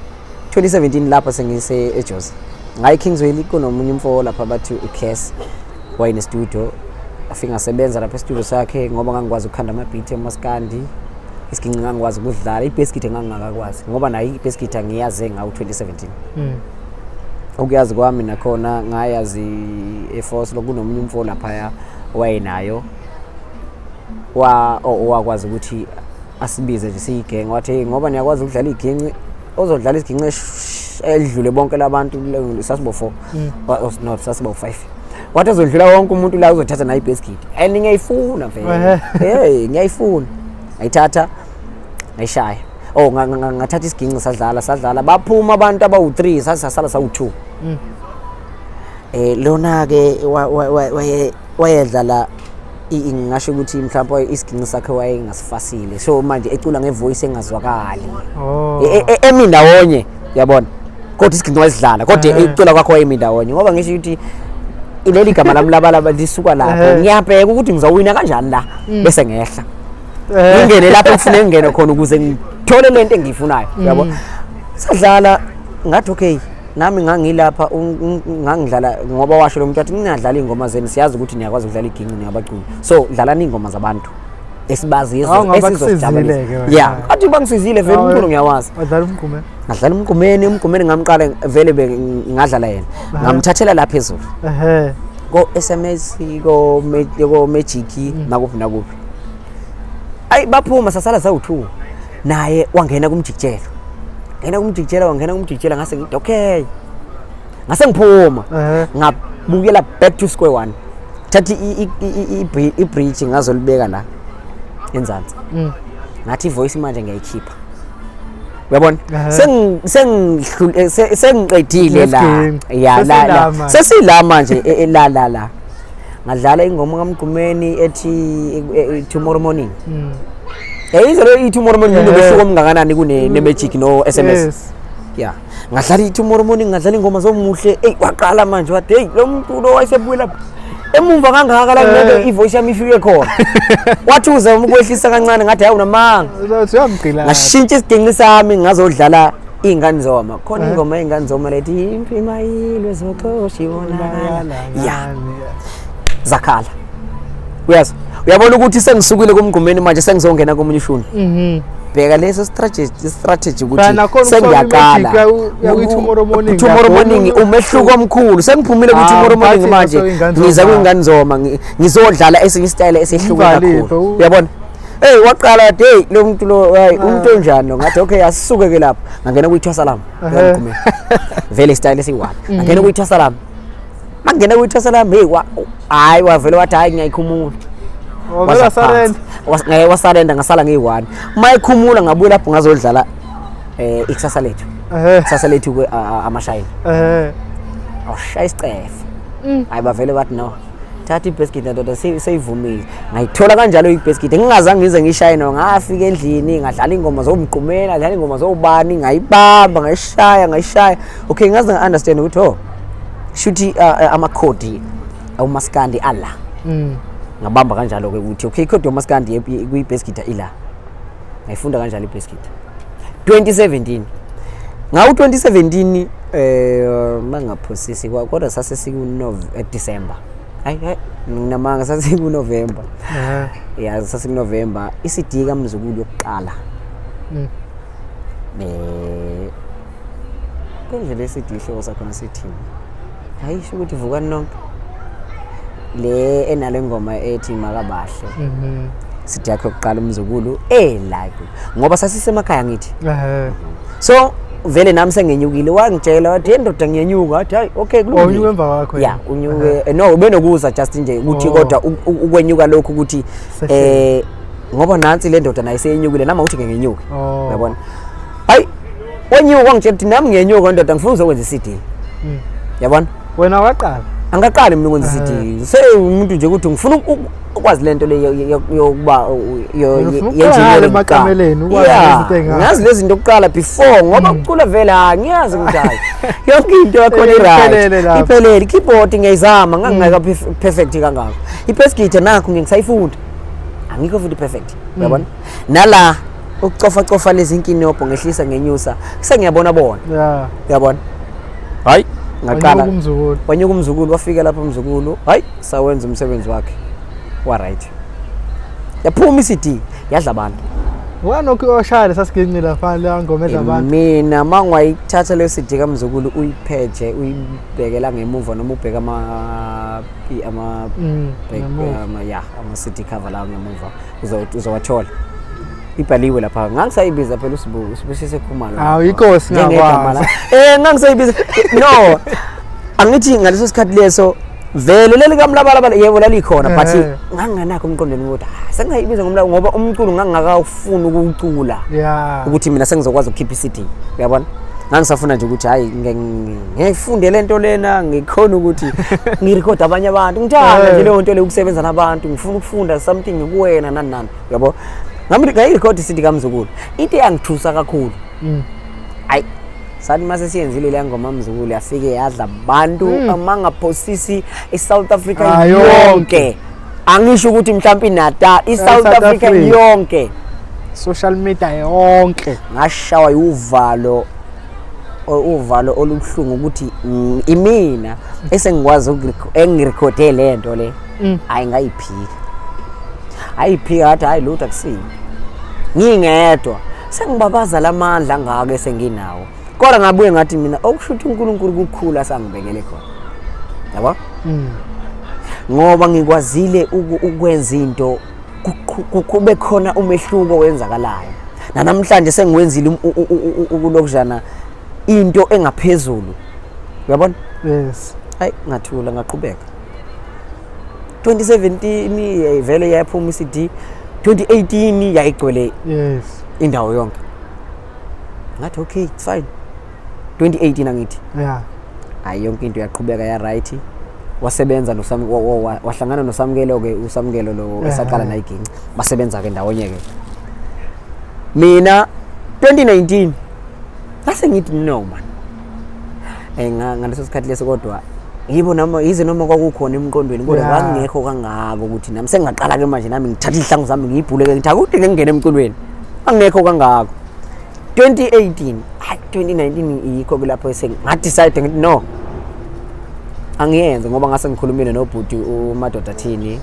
2017 lapho sengise eJozi, ngayi Kingsway, kunomunye umfo lapha bathi uCass, wayene studio. Afike ngasebenza lapha e-studio sakhe, ngoba ngangikwazi ukukhanda ama-beat emaskandi. Isiginci ngangikwazi ukudlala, i-bass guitar ngangingakakwazi, ngoba nayo i-bass guitar ngiyaze ngawo 2017. Ukuyazi kwami nakhona ngayazi eForce, lokunomunye umfo laphaya owayenayo, wa owakwazi ukuthi asibize nje siyigenge, wathi, "Hey, ngoba niyakwazi ukudlala iginci, ozodlala isiginci edlule bonke labantu." Sasibo 4, not sasibo 5. Wathi ozodlula wonke umuntu la uzothatha nayo i-bass guitar, and ngiyayifuna vele. Hey, ngiyayifuna. Ngayithatha, ngayishaya. Oh, ngathatha isiginci, sadlala, sadlala, baphuma abantu abawu-3, sasasala sawu-2. Lona ke wayedlala ngingasho ukuthi mhlawumbe isiginci sakhe wayengasifasile, so manje ecula ngevoice engazwakali. Emi ndawonye, uyabona, kodwa isiginci wayesidlala, kodwa ecula kwakho wayemi ndawonye. Ngoba ngisho ukuthi leli gama lami labalaba lisuka lapho. Ngiyabheka ukuthi ngizawina kanjani la, bese ngehla, ngingene lapho kufuneka ngingene khona ukuze ngithole lento engiyifunayo, uyabo. Sadlala, ngathi okay, nami ngangilapha, ngangidlala, ngoba washo lo muntu wathi, "Ningadlala iy'ngoma zenu, siyazi ukuthi niyakwazi ukudlala iginci, niyabaculi, so dlalani iy'ngoma zabantu esibaziyo Awu, ngoba esizosijabulisa." kusizile-ke wena. Ya, athi bangisizile vele. Awu, Umculo ngiyawazi. Wadlala umgqume. Ngadlala umgqumeni. Umgqumeni ngamqala vele, ngadlala yena, ngamthathela la phezulu ko-SMS, ko-Magic, nakuphi nakuphi. Ayi, baphuma, sasala sawu-2. Naye wangena kumjikijelo, ngena kumjikijela, wangena kumjikijela. Ngase ngithi okay, ngase ngiphuma, ngabukela back to square one. Thatha i-bridge, ngazolibeka la enzansi. Ngathi ivoice manje ngiyayikhipha, uyabona? Sengiqedile la. Nesiginci. Ya, la Sesila la. manje. Sesila manje, la la la ngadlala ingoma kaMgqumeni ethi "Tomorrow Morning". Yayizwa lo i-"Tomorrow Morning" inomehluko omngakanani kune ne-Magic no SMS? Yes. Ya, ngadlala i-Tomorrow Morning, ngadlala ingoma zomuhle. Eyi, waqala manje wathi, hey, lo muntu lo wayesebuyela emuva kangaka la, ngeke ivoice yami ifike khona. Wathi uzama ukwehlisa kancane, ngathi hayi, unamanga. Uzothi uyamgqila. Ngashintsha isiginci sami, ngazodlala Iy'ngane Zoma khona. Ingoma Yey'ngane Zoma lethi impi mayilwe zoxosha ibonakala ya zakhala. Uyazi, uyabona ukuthi sengisukile kuMgqumeni, manje sengizongena komunye ushuni. Bheka leso strategy Phela ukuthi nakhona sengiyaqala uya kwi-Tomorrow Morning, Tomorrow uyabona Morning, umehluko omkhulu, sengiphumile ku-Tomorrow Ah, Morning mphathi manje. Iy'ngane Ngiza Zoma. kwiNgane Zoma, ngizodlala esinye isitayela esehluke Umvaliphi, kakhulu, uyabona. Hey, waqala wathi, hey, lo muntu lo, hayi, umuntu onjani lo? Ngathi okay, asisuke ke lapho. Ngangena kuyithwasa lami. Uyamgqumela. Vele isitayela esiyi-one. Ngangena kuyithwasa lami, mangena kuyithwasa lami, hey, hhayi, wavele wathi, hhayi, ngiyayikhumula. Wavela Waza surrender. phansi. Ngaye wasurrender, ngasala ngiyi-one. Uma ekhumula, ngabuya lapho ngazodlala Ikusasa Lethu. Ikusasa Lethu kwe amashayina. Awushaya isicefe. Hayi, bavele bathi, no, thatha ibass guitar ndoda, seyivumile. Ngayithola kanjalo ibass guitar, ngingazange ngize ngishaye no. Ngafika endlini, ngadlala ingoma zomgqumela, ngadlala ingoma zobani, ngayibamba, ngayishaya, ngayishaya. Okay, ngaze nga-understand ukuthi, oh, shuthi amakhodi awumaskandi ala. Ngabamba kanjalo-ke ukuthi okay, ikhodi yomaskandi kuyi-bass guitar ila. Ngayifunda kanjalo ibass guitar 2017. Ngawu 2017, mangaphosisi, kodwa sase siku December. Hayi hayi, nginamanga, sase ku November. Ya, sase ku November iCD kaMzukulu yokuqala. Konje le CD ihloko sakhona sithini? Hayi, sho ukuthi Vukani Nonke, le enale ngoma ethi Makabahle. CD yakhe yokuqala umzukulu ela, ngoba sasisemakhaya ngithi. So vele nami sengenyukile, wangitshela wathi, hey ndoda, ngiyenyuka. Wathi hayi, okay, kulungile. Oh, unyuke emva kwakho Ya. yena. Unyuke, no, ubenokuza just nje ukuthi kodwa ukwenyuka lokhu ukuthi Sehlele. Ngoba nansi le ndoda naye seyenyukile, nami awuthi ngenyuke. Oh. Uyabona, hayi, wenyuka, wangitshela ukuthi nami ngiyenyuka ndoda, ngifuna uzokwenza i-CD. Yabona. Wena waqala. Angaqali mina ukwenza i-CD, se umuntu nje ukuthi ngifuna ukwazi lento le yokuba Wena ufuna ukuqala ye-engineering emakameleni, kuqala. ukwazi Yeah, lezi zinto ey'ngaka. ngazi lezi zinto kuqala before, ngoba ukucula vele angiyazi ukuthi hayi, yonke into yakhona Iphelele i-right. lapho. Iphelele. I-keyboard ngiyayizama, ngangingeka perfect kangako. I-bass guitar nakho ngisayifunda, angikho futhi perfect, uyabona. Nala ukucofa cofa lezi nkinobho, ngehlisa, ngenyusa, sengiyabona bona. Uyabona, hayi, ngaqala. Wanyuka umzukulu. Wanyuka umzukulu, wafika lapho umzukulu, hayi, sawenza umsebenzi wakhe wa right, yaphuma i-CD, yadla abantu. Wanokhu oshaya lesasiginci lapha, leya ngoma ezabantu. Mina mangwayithatha leyo CD kamzukulu, uyipheje, uyibhekela ngemuva noma ubheka ama Ngemuva. Ya, ama CD cover la ngemuva, uzowathola ibhaliwe lapha. Ngangisayibiza phela uSibu, uSibusise Khumalo. Hawu, inkosi Njengegama ngakwazi. Ngangisayibiza, no, angithi ngaleso sikhathi leso vele leli kamlabalabala, yebo, lalikhona, but nganginganakho emqondweni ukuthi, ah, sengingayibiza ngomlaba, ngoba umculo ngangingakawufuni ukuwucula ukuthi mina sengizokwazi ukukhipha i-CD, uyabona. Ngangisafuna nje ukuthi hayi, ngifunde le nto lena, ngikhona ukuthi ngirekhode abanye abantu, ngithanda nje leyo nto leyo, ukusebenza nabantu, ngifuna ukufunda something kuwena, nani nani, uyabo. Ngami ngayirekhodi i-CD kamzukulu. Into eyangithusa kakhulu, hayi, sathi mase siyenzile leya ngoma, mzukulu, yafike yadla abantu. Amangaphosisi, i-South Africa Ah, yonke. yonke. Angisho ukuthi mhlawumbe iNatal, i-South South Africa Africa. yonke. Social media yonke. Ngashawa uvalo, uvalo olubuhlungu ukuthi imina esengikwazi engirekhode le nto le. Hayi, ngayiphika, ayiphika, ngathi hayi, lutho, akusini, ngingedwa sengibabaza lamandla angaka esenginawo. Kodwa ngabuye ngathi mina, okusho ukuthi uNkulunkulu kukhula sangibekele khona, yabo. Ngoba ngikwazile ukwenza into kube khona umehluko wenzakalayo nanamhlanje, sengiwenzile ukulokujana into engaphezulu, uyabona. Yes. Hayi, ngathula, ngaqhubeka. 2017 vele yaphuma i-CD, 2018 yayigcwele indawo yonke. Ngathi okay, it's fine. 2018 angithi, hayi, yonke into yaqhubeka ya right. Wasebenza noSam, wahlangana noSamkelo ke, uSamkelo lo esaqala naye iginci, basebenza ke ndawonye ke. Mina 2019 Ngase ngithi no man, ngaleso sikhathi leso, kodwa yibo noma yize noma kwakukhona emqondweni, kodwa kwakungekho kangako ukuthi nami sengingaqala ke manje nami ngithatha izihlangu zami ngiyibhule ke, ngithi akude ngeke ngingene emculweni, angekho kangako. 2018, hayi, 2019 yikho ke lapho sengadecide ngithi no, angiyenze, ngoba ngase ngikhulumile nobhuti uMadoda Thini,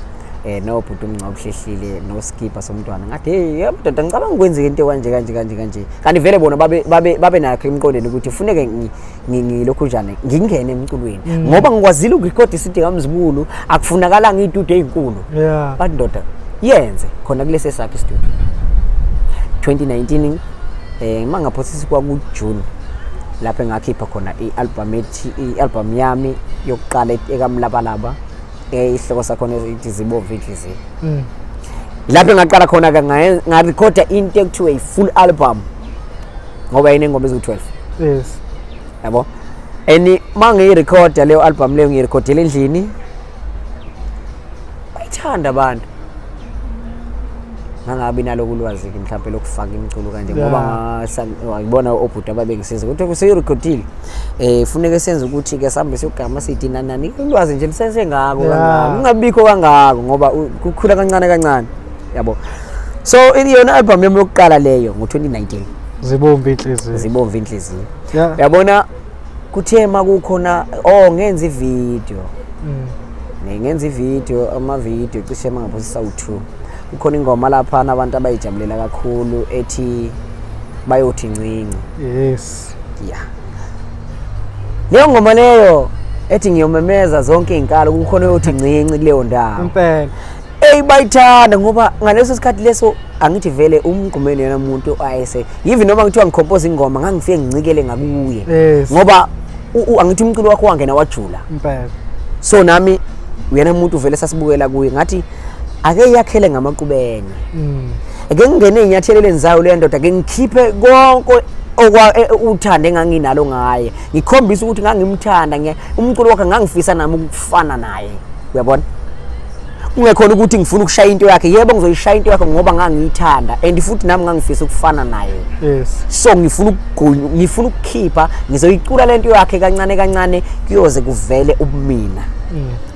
nobhuti uMngcwabo Hlehlile, noSkipa somntwana. Ngathi, hey madoda, ngicabanga ukwenzeka into kanje kanje kanje kanje, kanti vele bona babe nakho emqondweni ukuthi funeke ngilokhu njani ngingene emculweni, ngoba ngikwazile ukurekhoda iCD kaMzukulu, akufunakalanga iy'studio ey'nkulu. Bathi, ndoda, yenze khona kulesi sakhe studio. 2019, mangaphosisi kwaku June lapho engakhipha khona i-album ethi i-album yami yokuqala ekaMlabalaba, isihloko sakhona ithi Zibomvu Inhliziyo. Lapho engaqala khona ke ngarekhoda into ekuthiwa i-full album, ngoba inengoma eziwu-12. Yabo, and mangiyirekhoda leyo album leyo, ngiyirekhodela endlini, bayithanda abantu. Ngangabi naloku ulwazi-ke mhlawumpe lokufaka imiculo kanje, ngoba ngibona obhuti ababengisiza ukuthi kuseyirekhodile, funeke senze ukuthi-ke sihambe siyogama sithi nani nani, ulwazi nje lisesengako kangako, kungabikho kangako, ngoba kukhula kancane kancane, yabo. So iyona album yami yokuqala leyo ngo-2019. Zibomvu Inhliziyo. Zibomvu Inhliziyo. Uyabona, kuthe makukhona, oh, ngenza ivideo. Ngenza ivideo, amavideo cishe mangaphosisa u2. Kukhona ingoma lapha abantu abayijabulela kakhulu ethi Bayothi Ncinci. Yeah, leyo ngoma leyo ethi ngiyomemeza zonke iy'nkalo, kukhona oyothi ncinci kuleyo ndawo. Eyi, bayithanda, ngoba ngaleso sikhathi leso angithi vele uMgqumeni yena umuntu ayese yivi, noma ngithiwa ngicompose ingoma, ngangifike ngincikele ngakuye, ngoba angithi umculo wakho wangena wajula. So nami uyena umuntu vele sasibukela kuye, ngathi ake yakhele ngamaqubene, ake ngingene ey'nyatheleleni zayo leyo ndoda, ake ngikhiphe konke uthando enganginalo ngaye, ngikhombise ukuthi ngangimthanda, umculo wakhe ngangifisa nami ukufana naye, uyabona, kungekhona ukuthi ngifuna ukushaya into yakhe. Yebo, ngizoyishaya into yakhe ngoba ngangiyithanda and futhi nami ngangifisa ukufana naye. So ngifuna ukugunya, ngifuna ukukhipha, ngizoyicula lento yakhe kancane kancane kuyoze kuvele ubumina,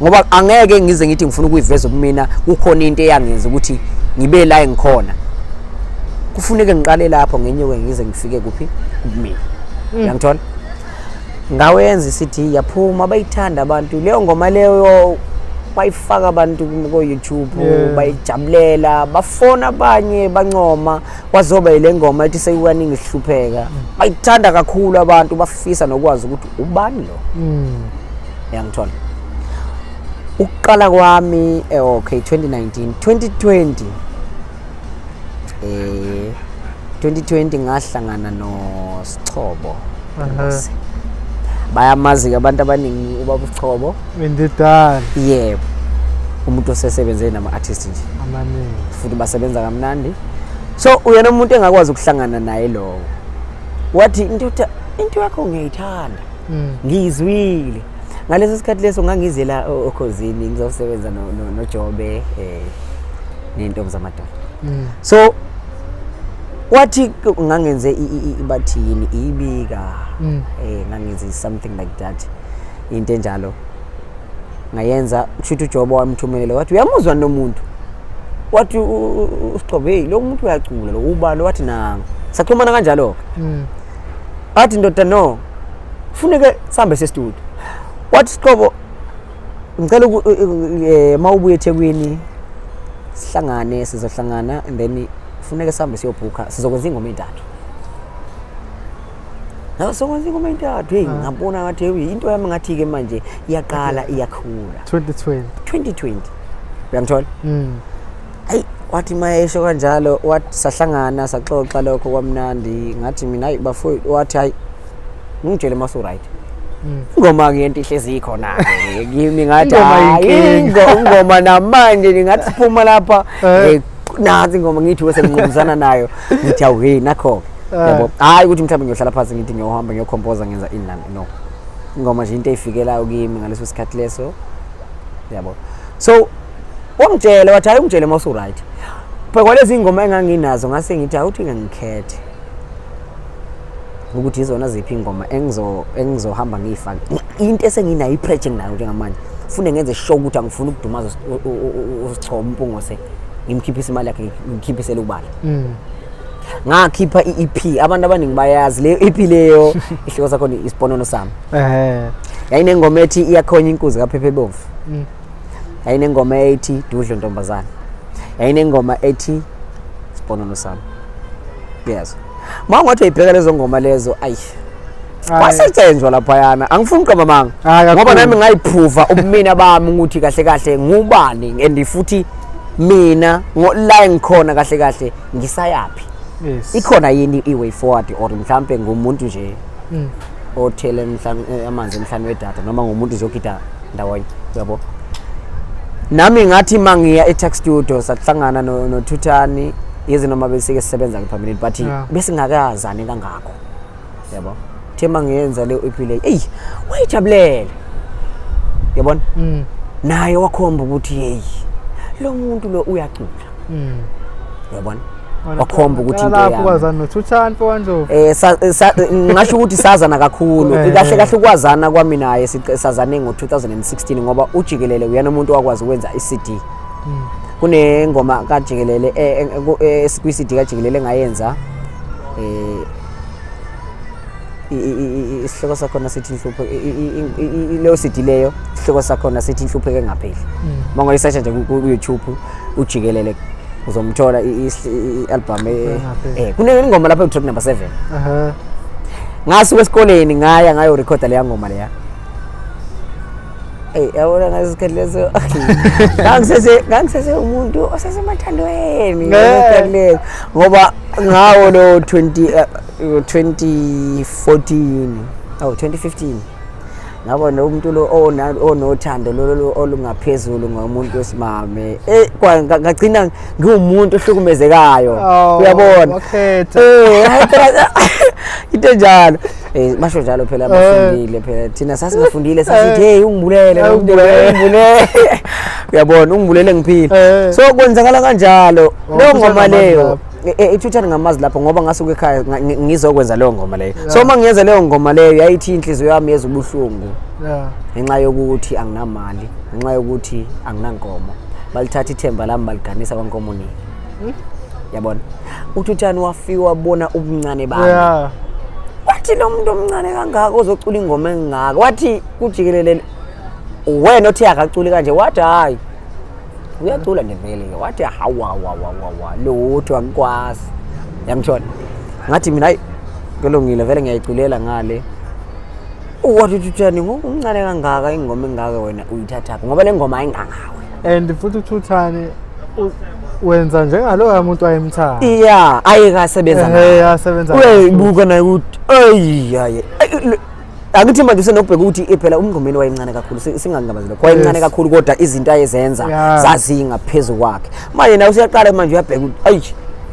ngoba angeke ngize ngithi ngifuna ukuyiveza ubumina, kukhona into eyangenza ukuthi ngibe la engikhona. Kufuneke ngiqale lapho, ngenyuke ngize ngifike kuphi, kubumina. Uyangithola? Ngawenza i-CD, yaphuma, bayithanda abantu leyo ngoma leyo, bayifaka abantu ko-YouTube, bayijabulela, bafona abanye bancoma, kwazoba ile ngoma ethi Sekukaningi Sihlupheka. Bayithanda kakhulu abantu, bafisa nokwazi ukuthi ubani lo. Uyangithola? Ukuqala kwami, okay, 2019, 2020, 2020 ngahlangana noSichobo. Bayamazi ke abantu abaningi ubaba uSichobo. Indidane. Yebo, umuntu osesebenze nama-artist nje amaningi, futhi basebenza kamnandi. So uyena umuntu engakwazi ukuhlangana naye lowo, wathi into yakho ngiyayithanda, ngiyizwile. Ngaleso sikhathi leso ngangizela oKhozini ngizosebenza noJobe, neNtombi Zamadoda. So wathi ngangenze bathi yini, ibika, ngangenze something like that, into enjalo ngayenza. Kusho ukuthi uJobo wamthumelela, wathi uyamuzwa nomuntu, wathi uSigcobo, hey, lo muntu uyacula lo, ubani? Wathi nanga. Saxhumana kanjalo-ke. Wathi, ndoda, no, funeke sihambe sestudio. Wathi Siqobo, ngicela uma ubuye eThekwini sihlangane, sizohlangana and then funeke sihambe siyobhukha, sizokwenza ingoma ey'ntathu. Sokwenza ingoma ey'ntathu. Heyi, ngabona ngathi hey, into yami ngathi-ke manje iyaqala iyakhula. 2020. 2020, uyangithola? Hayi, wathi uma esho kanjalo, wathi sahlangana, saxoxa lokho kwamnandi. Ngathi mina, hayi bafowethu, wathi hayi, ngitshele uma right. Ingoma-ke yento ihlezi ikhona-ke kimi, ngathi Ingoma hhayi, yinkinga. Ingoma namanje ngingathi siphuma lapha, nansi ingoma, ngithi wese nginqubuzana nayo, ngithi awu, hey, nakho-ke. Yabo, hhayi ukuthi mhlawumbe ngiyohlala phansi ngithi ngiyohamba ngiyocomposa, ngenza ini nani, no, ingoma nje into eyifikelayo kimi ngaleso sikhathi leso, yabo. So wangitshela wathi hayi, ungitshele uma usu-right. Phela kwalezi ingoma enganginazo, ngase ngithi awuthi ngangikhethe. Ukuthi izona ziphi ingoma engizohamba ngiyifake. Into esenginayo, i-pressure enginayo njengamanje, fune ngenze sure ukuthi angifuni ukudumaza uSichoma uMpungose, ngimkhiphise imali yakhe, ngimkhiphisele ubala. Ngakhipha i-EP, abantu abaningi bayazi leyo EP leyo, ihloko sakhona isiponono sami. Yayinengoma ethi Iyakhonya Inkuzi kaPhephe Bomvu. Yayinengoma ethi Dudlo Ntombazana. Yayinengoma ethi Isiponono sami. Yes. Uma ungathi uyibheka lezo ngoma lezo, ayi, kwasetshenzwa laphayana, angifuni uqamba manga, ngoba nami ngayiphruva ubumina bami ukuthi kahle kahle ngubani, and futhi mina la engikhona kahle kahle ngisayaphi. Ikhona yini i-way forward, or mhlampe ngumuntu nje othele amanzi emhlane wedada, noma ngumuntu nje ogida ndawonye, uyabo? Nami ngathi mangiya e-Tuck Studio sahlangana noThuthani, yize noma besike sisebenza phambilini, but besingakazani kangako, yabo. The mangiyenza leyo EP leyo, eyi, wayijabulela, yabona. Naye wakhomba ukuthi hey, lo muntu lo uyacula, yabona, wakhomba ukuthi into yami kwazana noThuthani mfowandlovu. Ngisho ukuthi sazana kakhulu. Kahle kahle ukwazana kwami naye sazane ngo-2016, ngoba ujikelele uyena umuntu owakwazi ukwenza i-CD. Kunengoma kajikelele kwi-CD kajikelele engayenza, isihloko sakhona sithi inhlupho. Leyo CD leyo, isihloko sakhona sithi Inhlupheko Engapheli. Uma ungayisearcha nje ku-YouTube ujikelele, uzomthola i-album. Engapheli. Kunengoma lapho track number 7. Ngasuka esikoleni ngaya ngayorekhoda leya ngoma leya. Ey, yabona, ngasikhathi leso ngangisese umuntu osesemathandweni ngasikhathi leso, ngoba ngawo lo 20 2014, oh, 2015, ngabona umuntu lo onothando lolo olungaphezulu ngomuntu wesimame, ngagcina ngiwumuntu ohlukumezekayo. Oh, uyabona? Wakhetha. Hayi phela, into enjalo, basho njalo phela abafundile phela, thina sasingafundile, sasithi hey, ungibulele lo muntu, Ungibulele. ungibulele, uyabona, ungibulele ngiphila. So kwenzakala kanjalo leyo uThuthani ngoma ngamazi leyo. lapho. Ithuthani ngamazi lapho, ngoba ngasuka ekhaya ngizokwenza leyo ngoma leyo. So uma ngiyenza leyo ngoma leyo, yayithi inhliziyo yami yeza ubuhlungu ngenxa yokuthi anginamali, ngenxa yokuthi anginankomo, balithatha ithemba lami baliganisa kwankomo nini, yabona. UThuthani wafika wabona ubuncane bami, wathi lo muntu omncane kangaka ozocula ingoma engaka, wathi kujikelele wena othe akaculi kanje, wathi hayi, uyacula nje vele, wathi hawawawawawa, lutho, angikwazi, yangithola. Ngathi mina hayi, kulungile vele, ngiyayiculela ngale. Wathi uThuthani, ngokumncane kangaka, ingoma engaka wena uyithathaphi? Ngoba le ngoma ayingangawe. And futhi uThuthani wenza njengaloya muntu wayemthanda. Iya, ayekasebenza naye. Asebenza naye. Uyayibuka naye ukuthi ayi hayi, angithi manje usenokubheka ukuthi phela umngomeni wayencane kakhulu, singangabazi lokho, wayencane kakhulu, kodwa izinto ayezenza zazingaphezu kwakhe. Manje nawe usuyaqala manje uyabheka ukuthi ayi,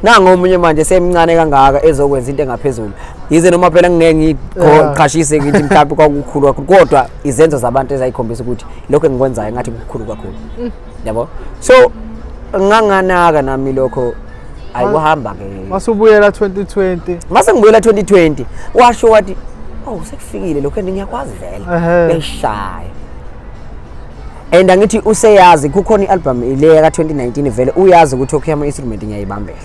nango omunye manje semncane kangaka ezokwenza into engaphezulu, yize noma phela ngingeke ngiqhashise ngithi mhlawumbe kwakukhulu kakhulu, kodwa izenzo zabantu ezayikhombisa ukuthi lokho engikwenzayo ngathi kukhulu kakhulu, yabo. So nganganaka nami lokho, ayikuhamba ke. Masubuyela 2020. Mase ngibuyela 2020, washo wathi oh, sekufikile lokho and ngiyakwazi vele, uyayishaya. And angithi useyazi kukhona i-album le ka-2019, vele uyazi ukuthi okay, ama-instrument ngiyayibambela.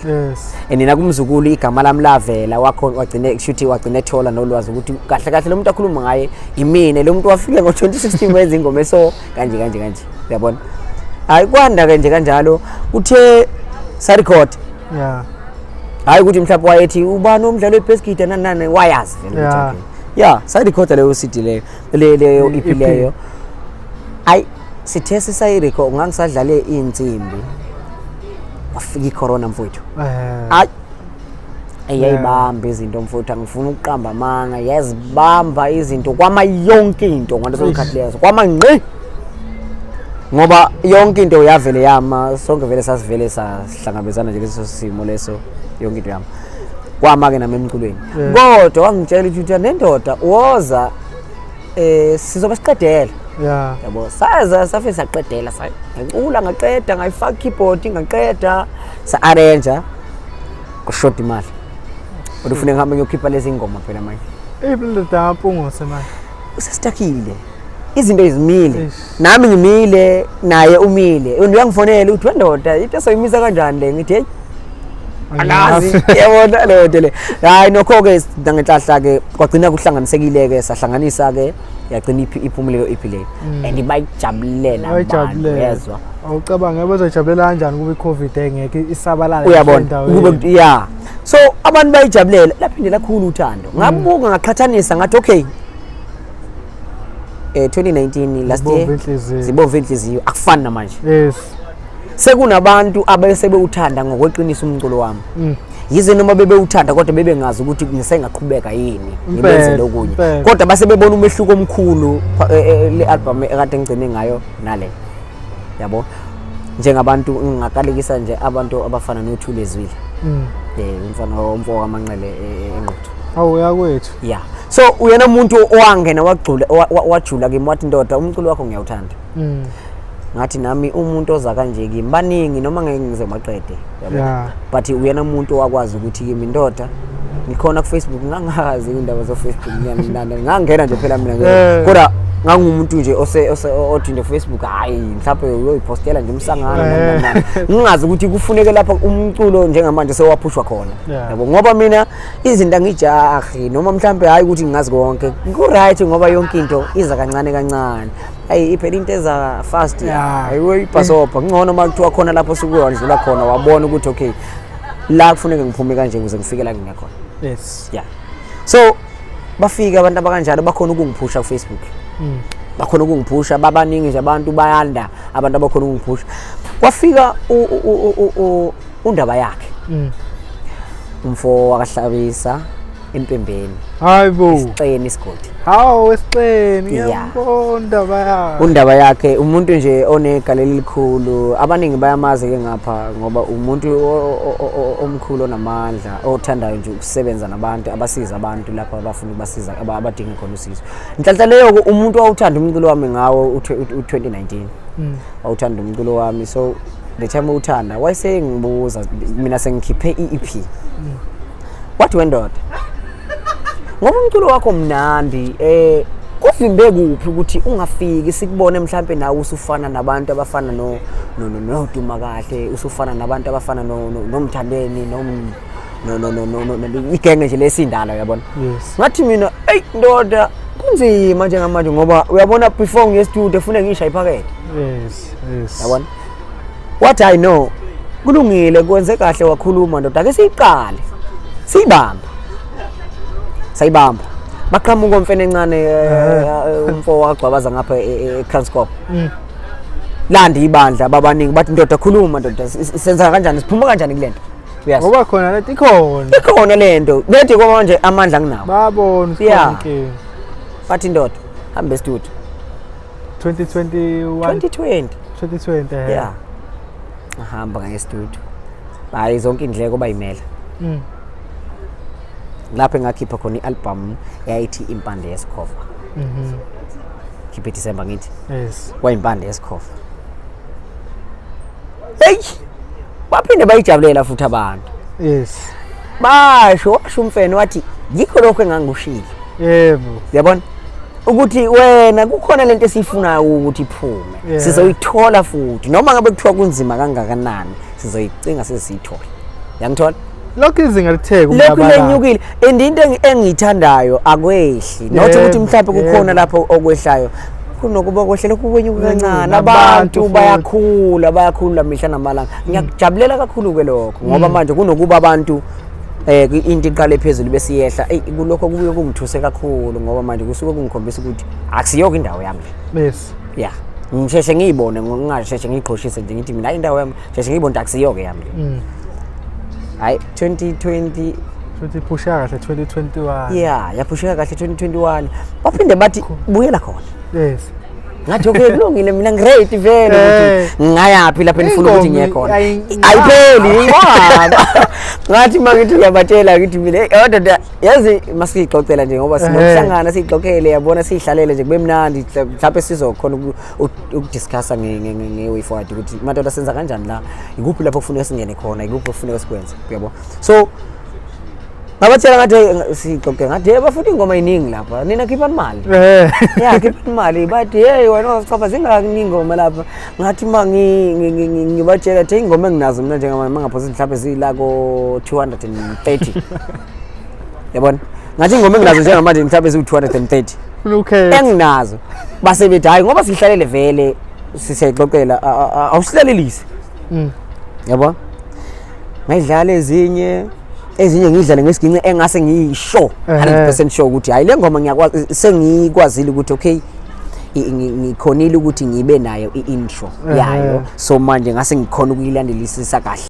And nakumzukulu igama lami lavela, wakhona wagcine kushuthi wagcine ethola nolwazi ukuthi kahle kahle lo muntu akhuluma ngaye imine, lo muntu wafika ngo-2016 wenza ingoma eso kanje kanje kanje, uyabona. Hayi, kwanda-ke nje kanjalo, kuthe sarecord. Hayi ukuthi mhlawumbe wayethi ubani umdlalo webhaskidi nani nani, wayazi vele ukuthi okay, ya, sayirekhoda leyo CD leyo, leyo EP EP. leyo. Ayi, sithe sisayirekhod, ngangisadlale iy'nsimbi, wafika i-corona mfowethu. Ayi, eyayibamba izinto mfowethu, angifuni ukuqamba amanga, yazibamba izinto, kwama yonke into ngaleso sikhathi leso, kwama ngqi, ngoba yonke into yavele yama. Sonke vele sasivele sahlangabezana nje leso simo leso, yonke into yama, kwama-ke nami emculweni. Kodwa wangitshela ukuthi nendoda woza, sizobe siqedela, yabo. Saza safike saqedela, ngacula ngaqeda, ngayifaka keyboard ngaqeda, sa-arrange, kushoda imali. Kodwa ufune ngihambe ngiyokhipha lezi ngoma phela manje. Iphi le ndoda kaMpungose manje? Usestakile. Izinto izimile. Eish. Nami ngimile naye umile. Wena uyangifonela uthi wendoda into esoyimisa kanjani le ngithi hey angazi yabona leyo nto le. Hayi nokho ke nangenhlahla ke kwagcina kuhlanganisekile ke sahlanganisa ke yagcina iphumule leyo EP leyo. And bayijabulela abantu Bayijabulela. yezwa. Awucabange bazojabulela kanjani kube i-COVID engekho isabalala Uyabona endaweni. kube yeah. So abantu bayijabulela laphinde lakhulu uthando. Ngabuka ngaqhathanisa ngathi okay 2019 last Zibomvu year inhliziyo. zibomvu inhliziyo akufani namanje. Yes. Sekunabantu abesebewuthanda ngokweqiniso umculo wami. Yize noma bebewuthanda kodwa bebengazi ukuthi ngisengaqhubeka yini ngibenzele okunye. Kodwa base bebona umehluko omkhulu le album ekade ngigcine ngayo nale. Yabo? Njengabantu ngingakalekisa nje abantu abafana noThule Zwile. Umfana omfo kaManqele eNquthu. Awu uyakwethu. Yeah. So uyena umuntu owangena wagxula wajula kimi wathi ndoda umculo wakho ngiyawuthanda. Ngathi nami umuntu oza kanje kimi baningi noma ngeke ngize ngibaqede. Yabo. But uyena umuntu owakwazi ukuthi kimi ndoda ngikhona ku Facebook ngangazi indaba zo Facebook ngiyanginanda ngangena nje phela mina nje. Kodwa ngangumuntu nje ose othi nje Facebook hayi mhlawumbe uyoyipostela nje umsangano nani. Ngingazi ukuthi kufuneke lapha umculo njengamanje sewaphushwa khona. Yabo ngoba mina izinto angijahi noma mhlawumbe hayi ukuthi ngingazi konke. Ku right ngoba yonke into iza kancane kancane. Ayi iphela into eza fast. Ayiwe ibhasobha ngcono uma kuthiwa khona lapho suke wadlula khona wabona ukuthi okay la kufuneka ngiphume kanje ukuze ngifike la ngiyakhona. Yes. Yeah. So bafika abantu abakanjalo bakhona ukungiphusha ku Facebook. Bakhona ukungiphusha babaningi nje abantu bayanda abantu abakhona ukungiphusha. Kwafika undaba yakhe. Umfo wakaHlabisa eMpembeni. Hayibo. Isixeni isigodi. Hawu esixeni ngiyambona undaba yakhe. Undaba yakhe umuntu nje onegalelo elikhulu abaningi bayamazi ke ngapha ngoba umuntu omkhulu onamandla othandayo nje ukusebenza nabantu abasiza abantu lapha abafuna ukubasiza abadinga khona usizo. Nhlanhla leyo umuntu owuthanda umculo wami ngawo u2019. Wawuthanda umculo wami so the time uthanda wayesengibuza mina sengikhiphe iEP. Wathi wendoda ngoba umculo wakho mnandi kuvimbe kuphi ukuthi ungafiki sikubone mhlambe nawe usufana nabantu abafana no Duma Kahle usufana nabantu abafana noMthandeni no igenge nje lesindala uyabona. Ngathi mina hey ndoda kunzima njengamanje ngoba uyabona before ngiye studio ufune ngisha iphakethe. Yes, yes. Yabona? What I know kulungile kwenze kahle wakhuluma ndoda ake siyiqale. Siyibamba. Sayibamba. Baqhamuka umfene encane umfo wagcwabaza ngapha eKranskop. Landi ibandla babaningi bathi ndoda khuluma ndoda senza kanjani siphuma kanjani kulento. Yes. Ngoba khona lento ikhona. Ikhona lento. Lento ngoba manje amandla nginawo. Babona konke. Bathi ndoda hamba estudio. 2021 2020 2020. Yeah. Ahamba ngaye studio. Hayi zonke indleko bayimela. Lapho engakhipha khona ialbum eyayithi Impande Yesikhova. Khiphe December ngithi. Yes. Kwayimpande Yesikhova. Hey! Baphinde bayijabulela futhi abantu. Yes. Basho washo umfene wathi yikho lokho engangikushilo. Yebo. Uyabona? Ukuthi wena kukhona lento esiyifunayo ukuthi iphume. Sizoyithola futhi noma ngabe kuthiwa kunzima kangakanani sizoyicinga sesiyithola. Yangithola? Lokho izinga litheke umhlaba. Lokho lenyukile and into engiyithandayo akwehli. Not ukuthi mhlawumbe kukhona lapho okwehlayo. Kunokuba kwehle lokhu kwenyuka kancane abantu bayakhula bayakhula mihla namalanga. Ngiyakujabulela kakhulu ke lokho ngoba manje kunokuba abantu into iqale phezulu bese iyehla. Ey kulokho kubuye kungithuse kakhulu ngoba manje kusuke kungikhombisa ukuthi akusiyona indawo yami le. Yes. Yeah. Ngisheshe ngiyibone ngingasheshe ngiyiqhoshise nje ngithi mina indawo yami sheshe ngiyibone akusiyoke yami le. Hayi 2020 futhi iphusha kahle 2021. Yeah, yaphusheka kahle 2021. Baphinde bathi buyela khona. Yes. Ngathi okay kulungile mina ngiready vele ukuthi ngingayaphi lapho enifuna ukuthi ngiye khona. Ayipheli inqwaba. Ngathi mangithi uyabatshela ngithi mina hey ndoda yazi masixoxela nje ngoba sinokuhlangana sixoxele yabona sihlalele nje kube mnandi mhlawumbe sizokhona ukudiscussa nge way forward ukuthi madoda senza kanjani la ikuphi lapho kufuneka singene khona ikuphi kufuneka sikwenze uyabo. So Ngabatshela ngathi, "Hey, sixoxe ngathi, hey bafuna ingoma iningi lapha, nina khiphani imali." Ya, khiphani imali. Bathi, "Hey wena ungasichapha, zingaki ingoma lapha?" Ngathi ma ngibatshela thi ingoma enginazo mina njengamanje, mangaphosi mhlawumbe zila ko 230, yabona. Ngathi ingoma enginazo njengamanje mhlawumbe ziwu-230 Ufuna ukhetha. Enginazo. Base bethi, "Hayi, ngoba sihlalele vele sisiyayixoxela, awusilalelise." Yabo, ngayidlala ezinye, ezinye ngidlale ngesiginci engase ngiyisho 100% sure ukuthi hayi, le ngoma ngiyakwazi, sengikwazile ukuthi okay, ngikhonile ukuthi ngibe nayo i-intro yayo, so manje ngase ngikhona ukuyilandelisisa kahle.